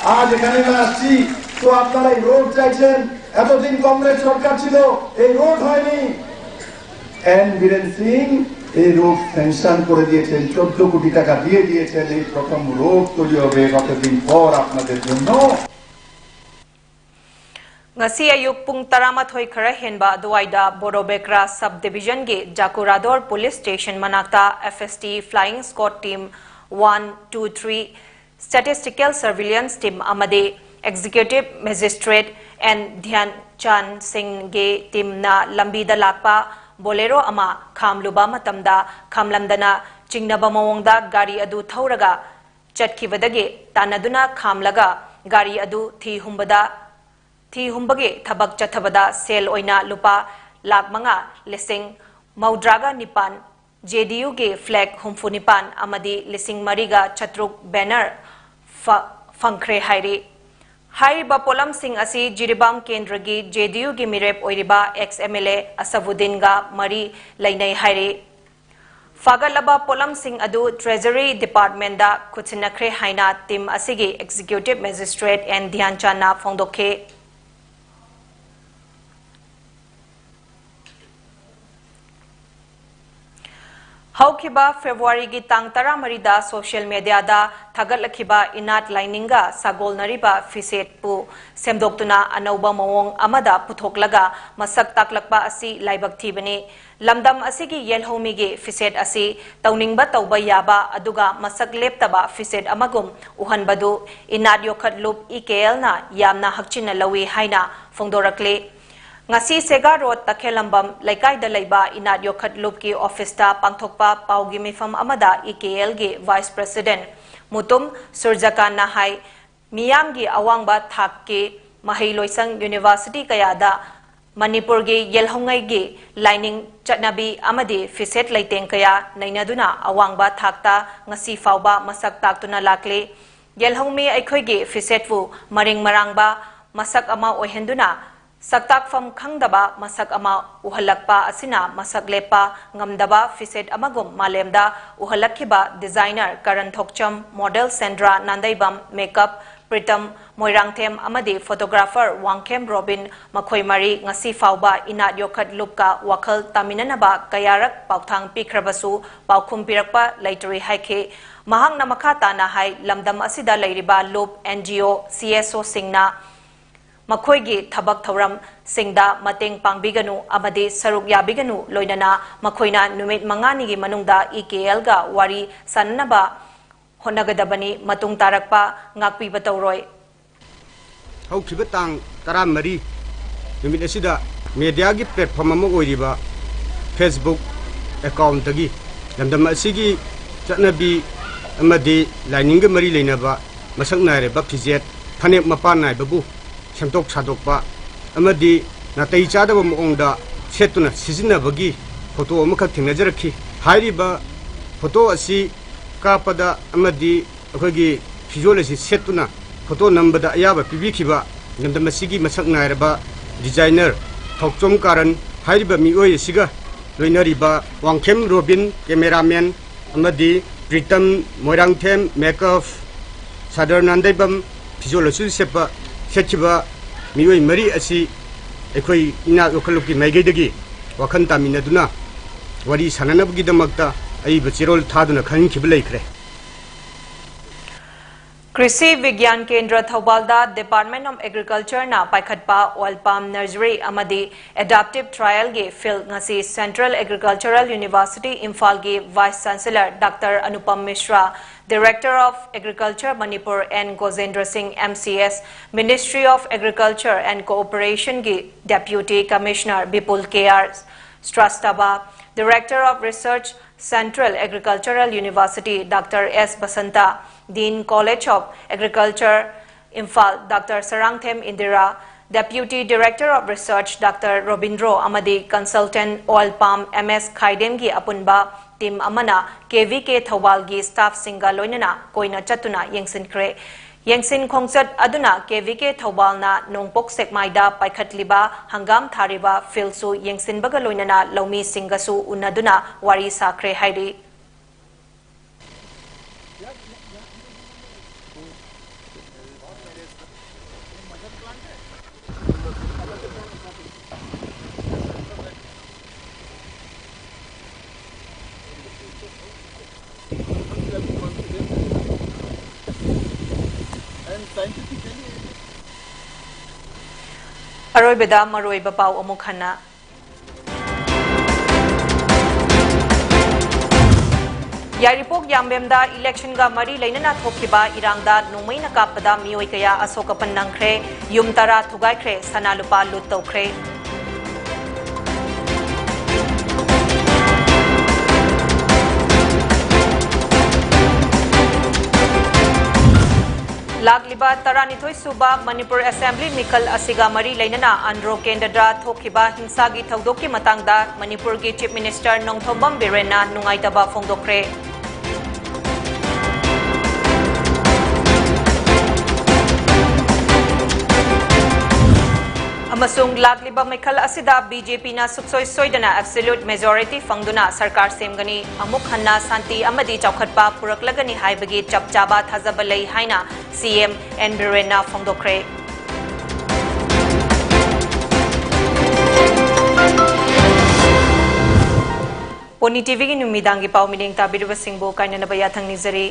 আজ এখানে আমরা আসছি, তো আপনারা এই রোড চাইছেন, এতদিন কংগ্রেস সরকার ছিল, এই রোড হয়নি। এন বীরেন সিং এই রোড স্যাংশন করে দিয়েছেন, চোদ্দ কোটি টাকা দিয়ে দিয়েছেন। এই প্রথম রোড তৈরি হবে কতদিন পর আপনাদের জন্য। ꯉꯁꯤ ꯑꯌꯨꯛ ꯄꯨꯡ ꯇꯔꯥꯃꯥꯊꯣꯏ ꯈꯔ ꯍꯦꯟꯕ ꯑꯗꯨꯋꯥꯏꯗ ꯕꯣꯔꯣꯕꯦꯀ꯭ꯔꯥ sub divisionꯒꯤ ꯖꯥꯀꯨꯔꯥꯗꯣꯔ police station ꯃꯅꯥꯛꯇ FST flying squad team one two three, statistical surveillance team ꯑꯃꯗꯤ executive magistrate ꯑꯦꯟ ꯙ꯭ꯌꯥꯟ ꯆꯥꯟ ꯁꯤꯡꯒꯤ teamꯅ ꯂꯝꯕꯤꯗ ꯂꯥꯛꯄ Bolero ꯑꯃ ꯈꯥꯝꯂꯨꯕ ꯃꯇꯝꯗ ꯈꯥꯝꯂꯝꯗꯅ ꯆꯤꯡꯅꯕ ꯃꯑꯣꯡꯗ ꯒꯥꯔꯤ ꯑꯗꯨ ꯊꯧꯔꯒ ꯆꯠꯈꯤꯕꯗꯒꯤ ꯇꯥꯟꯅꯗꯨꯅ ꯈꯥꯝꯂꯒ ꯒꯥꯔꯤ ꯑꯗꯨ ꯊꯤ ꯍꯨꯝꯕꯗ, ꯊꯤ ꯍꯨꯝꯕꯒꯤ ꯊꯕꯛ ꯆꯠꯊꯕꯗ ꯁꯦꯜ ꯑꯣꯏꯅ ꯂꯨꯄꯥ ꯂꯥꯈ ꯃꯉꯥ ꯂꯤꯁꯤꯡ ꯃꯧꯗ꯭ꯔꯥꯒ ꯅꯤꯄꯥꯟ, ꯖꯦ ꯗꯤ ꯌꯨꯒꯤ ꯐ꯭ꯂꯦꯒ ꯍꯨꯝꯐꯨ ꯅꯤꯄꯥꯟ ꯑꯃꯗꯤ ꯂꯤꯁꯤꯡ ꯃꯔꯤꯒ ꯆꯥꯇ꯭ꯔꯨꯛ ꯕꯦꯅꯔ ꯐ-, ꯐꯪꯈ꯭ꯔꯦ ꯍꯥꯏꯔꯤ꯫ ꯍꯥꯏꯔꯤꯕ ꯄꯣꯠꯂꯝꯁꯤꯡ ꯑꯁꯤ ꯖꯤꯔꯤꯕꯥꯝ ꯀꯦꯟꯗ꯭ꯔꯒꯤ ꯖꯦ ꯗꯤ ꯌꯨꯒꯤ ꯃꯤꯔꯦꯞ ꯑꯣꯏꯔꯤꯕ ꯑꯦꯛꯁ ꯑꯦꯝ ꯑꯦꯜ ꯑꯦ ꯑꯁꯕꯨꯗꯤꯟꯒ ꯃꯔꯤ ꯂꯩꯅꯩ ꯍꯥꯏꯔꯤ꯫ ꯐꯥꯒꯠꯂꯕ ꯄꯣꯠꯂꯝꯁꯤꯡ ꯑꯗꯨ ꯇ꯭ꯔꯦꯖꯔꯤ ꯗꯤꯄꯥꯔꯠꯃꯦꯟꯗ ꯈꯨꯠꯁꯤꯟꯅꯈ꯭ꯔꯦ ꯍꯥꯏꯅ ꯇꯤꯝ ꯑꯁꯤꯒꯤ ꯑꯦꯛꯖꯤꯀ꯭ꯌꯨꯇꯤꯚ ꯃꯦꯖꯤꯁꯇ꯭ꯔꯦꯠ ꯑꯦꯟ ꯙ꯭ꯌꯥꯟꯆꯥꯟꯅ ꯐꯣꯡꯗꯣꯛꯈꯤ꯫ ꯍꯧꯈꯤꯕ ꯐꯦꯕ꯭ꯔꯨꯋꯥꯔꯤꯒꯤ ꯇꯥꯡ ꯇꯔꯥꯃꯔꯤꯗ ꯁꯣꯁꯤꯌꯦꯜ ꯃꯦꯗꯤꯌꯥꯗ ꯊꯥꯒꯠꯂꯛꯈꯤꯕ ꯏꯅꯥꯠ ꯂꯥꯏꯅꯤꯡꯒ ꯁꯥꯒꯣꯜꯅꯔꯤꯕ ꯐꯤꯁꯦꯠꯄꯨ ꯁꯦꯝꯗꯣꯛꯇꯨꯅ ꯑꯅꯧꯕ ꯃꯑꯣꯡ ꯑꯃꯗ ꯄꯨꯊꯣꯛꯂꯒ ꯃꯁꯛ ꯇꯥꯛꯂꯛꯄ ꯑꯁꯤ ꯂꯥꯏꯕꯛ ꯊꯤꯕꯅꯤ꯫ ꯂꯝꯗꯝ ꯑꯁꯤꯒꯤ ꯌꯦꯜꯍꯧꯃꯤꯒꯤ ꯐꯤꯁꯦꯠ ꯑꯁꯤ ꯇꯧꯅꯤꯡꯕ ꯇꯧꯕ ꯌꯥꯕ ꯑꯗꯨꯒ ꯃꯁꯛ ꯂꯦꯞꯇꯕ ꯐꯤꯁꯦꯠ ꯑꯃꯒꯨꯝ ꯎꯍꯟꯕꯗꯨ ꯏꯅꯥꯠ ꯌꯣꯛꯈꯠ ꯂꯨꯞ ꯏ ꯀꯦ ꯑꯦꯜꯅ ꯌꯥꯝꯅ ꯍꯛꯆꯤꯟꯅ ꯂꯧꯏ ꯍꯥꯏꯅ ꯐꯣꯡꯗꯣꯔꯛꯂꯤ꯫ ꯉꯁꯤ ꯁꯦꯒꯥ ꯔꯣꯗ ꯇꯈꯦꯜꯂꯝꯕꯝ ꯂꯩꯀꯥꯏꯗ ꯂꯩꯕ ꯏꯅꯥꯠ ꯌꯣꯛꯈꯠ ꯂꯨꯞꯀꯤ ꯑꯣꯐꯤꯁꯇ ꯄꯥꯡꯊꯣꯛꯄ ꯄꯥꯎꯒꯤ ꯃꯤꯐꯝ ꯑꯃꯗ ꯏ ꯀꯦ ꯑꯦꯜꯒꯤ ꯚꯥꯏꯁ ꯄ꯭ꯔꯦꯁꯤꯗꯦꯟꯠ ꯃꯨꯇꯨꯝ ꯁꯨꯔꯖꯀꯥꯟꯅ ꯍꯥꯏ, ꯃꯤꯌꯥꯝꯒꯤ ꯑꯋꯥꯡꯕ ꯊꯥꯛꯀꯤ ꯃꯍꯩꯂꯣꯏꯁꯪ ꯌꯨꯅꯤꯚꯔꯁꯤꯇꯤ ꯀꯌꯥꯗ ꯃꯅꯤꯄꯨꯔꯒꯤ ꯌꯦꯜꯍꯧꯉꯩꯒꯤ ꯂꯥꯏꯅꯤꯡ ꯆꯠꯅꯕꯤ ꯑꯃꯗꯤ ꯐꯤꯁꯦꯠ ꯂꯩꯇꯦꯡ ꯀꯌꯥ ꯅꯩꯅꯗꯨꯅ ꯑꯋꯥꯡꯕ ꯊꯥꯛꯇ ꯉꯁꯤ ꯐꯥꯎꯕ ꯃꯁꯛ ꯇꯥꯛꯇꯨꯅ ꯂꯥꯛꯂꯤ꯫ ꯌꯦꯜꯍꯧꯃꯤ ꯑꯩꯈꯣꯏꯒꯤ ꯐꯤꯁꯦꯠꯄꯨ ꯃꯔꯤꯡ ꯃꯔꯥꯡꯕ ꯃꯁꯛ ꯑꯃ ꯑꯣꯏꯍꯟꯗꯨꯅ ꯁꯛꯇꯥꯛꯐꯝ ꯈꯪꯗꯕ ꯃꯁꯛ ꯑꯃ ꯎꯍꯜꯂꯛꯄ ꯑꯁꯤꯅ ꯃꯁꯛ ꯂꯦꯞꯄ ꯉꯝꯗꯕ ꯐꯤꯁꯦꯠ ꯑꯃꯒꯨꯝ ꯃꯥꯂꯦꯝꯗ ꯎꯍꯜꯂꯛꯈꯤꯕ ꯗꯤꯖꯥꯏꯅꯔ ꯀꯔꯟ ꯊꯣꯛꯆꯝ, ꯃꯣꯗꯦꯜ ꯁꯦꯟꯗ꯭ꯔꯥ ꯅꯥꯟꯗꯩꯕꯝ, ꯃꯦꯀꯞ ꯄ꯭ꯔꯤꯇꯝ ꯃꯣꯏꯔꯥꯡꯊꯦꯝ ꯑꯃꯗꯤ ꯐꯣꯇꯣꯒ꯭ꯔꯥꯐꯔ ꯋꯥꯡꯈꯦꯝ ꯔꯣꯕꯤꯟ, ꯃꯈꯣꯏ ꯃꯔꯤ ꯉꯁꯤ ꯐꯥꯎꯕ ꯏꯅꯥꯠ ꯌꯣꯛꯈꯠ ꯂꯨꯞꯀ ꯋꯥꯈꯜ ꯇꯥꯃꯤꯟꯅꯅꯕ ꯀꯌꯥꯔꯛ ꯄꯥꯎꯊꯥꯡ ꯄꯤꯈ꯭ꯔꯕꯁꯨ ꯄꯥꯎꯈꯨꯝ ꯄꯤꯔꯛꯄ ꯂꯩꯇ꯭ꯔꯤ ꯍꯥꯏꯈꯤ꯫ ꯃꯍꯥꯛꯅ ꯃꯈꯥ ꯇꯥꯅ ꯍꯥꯏ, ꯂꯝꯗꯝ ꯑꯁꯤꯗ ꯂꯩꯔꯤꯕ ꯂꯨꯞ, and G O, C S ꯑꯣꯁꯤꯡꯅ ꯃꯈꯣꯏꯒꯤ ꯊꯕꯛ ꯊꯧꯔꯝꯁꯤꯡꯗ ꯃꯇꯦꯡ ꯄꯥꯡꯕꯤꯒꯅꯨ ꯑꯃꯗꯤ ꯁꯔꯨꯛ ꯌꯥꯕꯤꯒꯅꯨ, ꯂꯣꯏꯅꯅ ꯃꯈꯣꯏꯅ ꯅꯨꯃꯤꯠ ꯃꯉꯥꯅꯤꯒꯤ ꯃꯅꯨꯡꯗ ꯏ ꯀꯦ ꯑꯦꯜꯒ ꯋꯥꯔꯤ ꯁꯥꯅꯅꯕ ꯍꯣꯠꯅꯒꯗꯕꯅꯤ꯫ ꯃꯇꯨꯡ ꯇꯥꯔꯛꯄ ꯉꯥꯛꯄꯤꯕ ꯇꯧꯔꯣꯏ꯫ ꯍꯧꯈꯤꯕ ꯇꯥꯡ ꯇꯔꯥꯃꯔꯤ ꯅꯨꯃꯤꯠ ꯑꯁꯤꯗ ꯃꯦꯗꯤꯌꯥꯒꯤ ꯄ꯭ꯂꯦꯠꯐꯣꯝ ꯑꯃ ꯑꯣꯏꯔꯤꯕ ꯐꯦꯁꯕꯨꯛ ꯑꯦꯀꯥꯎꯟꯇꯒꯤ ꯂꯝꯗꯝ ꯑꯁꯤꯒꯤ ꯆꯠꯅꯕꯤ ꯑꯃꯗꯤ ꯂꯥꯏꯅꯤꯡꯒ ꯃꯔꯤ ꯂꯩꯅꯕ ꯃꯁꯛ ꯅꯥꯏꯔꯕ ꯐꯤꯖꯦꯠ ꯐꯅꯦꯛ ꯃꯄꯥꯟ ꯅꯥꯏꯕꯕꯨ ꯁꯦꯝꯗꯣꯛ ꯁꯥꯗꯣꯛꯄ ꯑꯃꯗꯤ ꯅꯥꯇꯩ ꯆꯥꯗꯕ ꯃꯑꯣꯡꯗ ꯁꯦꯠꯇꯨꯅ ꯁꯤꯖꯤꯟꯅꯕꯒꯤ ꯐꯣꯇꯣ ꯑꯃꯈꯛ ꯊꯦꯡꯅꯖꯔꯛꯈꯤ꯫ ꯍꯥꯏꯔꯤꯕ ꯐꯣꯇꯣ ꯑꯁꯤ ꯀꯥꯞꯄꯗ ꯑꯃꯗꯤ ꯑꯩꯈꯣꯏꯒꯤ ꯐꯤꯖꯣꯜ ꯑꯁꯤ ꯁꯦꯠꯇꯨꯅ ꯐꯣꯇꯣ ꯅꯝꯕꯗ ꯑꯌꯥꯕ ꯄꯤꯕꯤꯈꯤꯕ ꯂꯝꯗꯝ ꯑꯁꯤꯒꯤ ꯃꯁꯛ ꯅꯥꯏꯔꯕ ꯗꯤꯖꯥꯏꯅꯔ ꯊꯧꯆꯣꯝ ꯀꯥꯔꯟ ꯍꯥꯏꯔꯤꯕ ꯃꯤꯑꯣꯏ ꯑꯁꯤꯒ ꯂꯣꯏꯅꯔꯤꯕ ꯋꯥꯡꯈꯦꯝ ꯔꯣꯕꯤꯟ ꯀꯦꯃꯦꯔꯥꯃꯦꯟ ꯑꯃꯗꯤ ꯄ꯭ꯔꯤꯇꯝ ꯃꯣꯏꯔꯥꯡꯊꯦꯝ ꯃꯦꯀꯞ ꯁꯥꯗꯔ ꯅꯥꯟꯗꯩꯕꯝ ꯐꯤꯖꯣꯜ ꯑꯁꯤ ꯁꯦꯠꯄ ꯁꯦꯠꯈꯤꯕ ꯃꯤꯑꯣꯏ ꯃꯔꯤ ꯑꯁꯤ ꯑꯩꯈꯣꯏ ꯏꯅꯥꯠ ꯌꯣꯛꯈꯠꯂꯨꯞꯀꯤ ꯃꯥꯏꯀꯩꯗꯒꯤ ꯋꯥꯈꯜ ꯇꯥꯃꯤꯟꯅꯗꯨꯅ ꯋꯥꯔꯤ ꯁꯥꯟꯅꯅꯕꯒꯤꯗꯃꯛꯇ ꯑꯏꯕ ꯆꯦꯔꯣꯜ ꯊꯥꯗꯨꯅ ꯈꯪꯍꯟꯈꯤꯕ ꯂꯩꯈ꯭ꯔꯦ꯫ ꯀ꯭ꯔꯤꯁꯤ ꯕꯤꯒ꯭ꯌꯥꯟ ꯀꯦꯟꯗ꯭ꯔ ꯊꯧꯕꯥꯜꯗ Department of Agriculture ꯅ ꯄꯥꯏꯈꯠꯄ oil palm nursery ꯑꯃꯗꯤ adaptive trial ꯒꯤ field ꯉꯁꯤ Central Agricultural University ꯏꯝꯐꯥꯜꯒꯤ Vice Chancellor Doctor Anupam Mishra, Director of Agriculture Manipur N Gojendra Singh M C S, Ministry of Agriculture and Cooperation ꯒꯤ Deputy Commissioner Bipul K R Srivastava, Director of Research Central Agricultural University Doctor S Basanta, Dean College of Agriculture Imphal Doctor Sarangthem Indira, Deputy Director of Research Doctor Robindro ꯑꯃꯗꯤ Consultant Oil Palm M S Khaidem ꯒꯤ ꯑꯄꯨꯟꯕ team ꯑꯃꯅ K V K ꯊꯧꯕꯥꯜꯒꯤ staff ꯁꯤꯡꯒ ꯂꯣꯏꯅꯅ ꯀꯣꯏꯅ ꯆꯠꯇꯨꯅ ꯌꯦꯡꯁꯤꯟꯈ꯭ꯔꯦ꯫ ꯌꯦꯡꯁꯤꯟ ꯈꯣꯡꯆꯠ ꯑꯗꯨꯅ K V K ꯊꯧꯕꯥꯜꯅ ꯅꯣꯡꯄꯣꯛ ꯁꯦꯛꯃꯥꯏꯗ ꯄꯥꯏꯈꯠꯂꯤꯕ ꯍꯪꯒꯥꯝ ꯊꯥꯔꯤꯕ field ꯁꯨ ꯌꯦꯡꯁꯤꯟꯕꯒ ꯂꯣꯏꯅꯅ ꯂꯧꯃꯤꯁꯤꯡꯒꯁꯨ ꯎꯅꯗꯨꯅ ꯋꯥꯔꯤ ꯁꯥꯈ꯭ꯔꯦ ꯍꯥꯏꯔꯤ꯫ ꯑꯔꯣꯏꯕꯗ ꯃꯔꯨꯑꯣꯏꯕ ꯄꯥꯎ ꯑꯃꯨꯛ ꯍꯟꯅ꯫ ꯌꯥꯏꯔꯤꯄꯣꯛ ꯌꯥꯝꯕꯦꯝꯗ election ꯒ ꯃꯔꯤ ꯂꯩꯅꯅ ꯊꯣꯛꯈꯤꯕ ꯏꯔꯥꯡꯗ ꯅꯣꯡꯃꯩꯅ ꯀꯥꯞꯄꯗ ꯃꯤꯑꯣꯏ ꯀꯌꯥ ꯑꯁꯣꯛ ꯑꯄꯟ ꯅꯪꯈ꯭ꯔꯦ, ꯌꯨꯝ ꯇꯔꯥ ꯊꯨꯒꯥꯏꯈ꯭ꯔꯦ, ꯁꯅꯥ ꯂꯨꯄꯥ ꯂꯨꯠ ꯇꯧꯈ꯭ꯔꯦ꯫ ꯂꯥꯛꯂꯤꯕ ꯇꯔꯥꯅꯤꯊꯣꯏ ꯁꯨꯕ ꯃꯅꯤꯄꯨꯔ ꯑꯦꯁꯦꯝꯕ꯭ꯂꯤ ꯃꯤꯈꯜ ꯑꯁꯤꯒ ꯃꯔꯤ ꯂꯩꯅꯅ ꯑꯟꯗ꯭ꯔꯣ ꯀꯦꯟꯗ꯭ꯔꯗ ꯊꯣꯛꯈꯤꯕ ꯍꯤꯡꯁꯥꯒꯤ ꯊꯧꯗꯣꯛꯀꯤ ꯃꯇꯥꯡꯗ ꯃꯅꯤꯄꯨꯔꯒꯤ ꯆꯤꯐ ꯃꯤꯅꯤꯁꯇꯔ ꯅꯣꯡꯊꯣꯝꯕꯝ ꯕꯤꯔꯦꯟꯅ ꯅꯨꯡꯉꯥꯏꯇꯕ ꯐꯣꯡꯗꯣꯛꯈ꯭ꯔꯦ꯫ ꯑꯃꯁꯨꯡ ꯂꯥꯛꯂꯤꯕ ꯃꯤꯈꯜ ꯑꯁꯤꯗ ꯕꯤ ꯖꯦ ꯄꯤꯅ ꯁꯨꯛꯁꯣꯏ ꯁꯣꯏꯗꯅ ꯑꯦꯕꯁꯣꯂ꯭ꯌꯨꯠ ꯃꯦꯖꯣꯔꯤꯇꯤ ꯐꯪꯗꯨꯅ ꯁꯔꯀꯥꯔ ꯁꯦꯝꯒꯅꯤ, ꯑꯃꯨꯛ ꯍꯟꯅ ꯁꯥꯟꯇꯤ ꯑꯃꯗꯤ ꯆꯥꯎꯈꯠꯄ ꯄꯨꯔꯛꯂꯒꯅꯤ ꯍꯥꯏꯕꯒꯤ ꯆꯞ ꯆꯥꯕ ꯊꯥꯖꯕ ꯂꯩ ꯍꯥꯏꯅ ꯁꯤ ꯑꯦꯝ ꯑꯦꯟ ꯕꯤꯔꯦꯟꯅ ꯐꯣꯡꯗꯣꯛꯈ꯭ꯔꯦ꯫ ꯄꯣꯅꯤ ꯇꯤ ꯚꯤꯒꯤ ꯅꯨꯃꯤꯗꯥꯡꯒꯤ ꯄꯥꯎ ꯃꯤꯠꯌꯦꯡ ꯇꯥꯕꯤꯔꯤꯕꯁꯤꯡꯕꯨ ꯀꯥꯏꯅꯅꯕ ꯌꯥꯊꯪ ꯅꯤꯖꯔꯤ꯫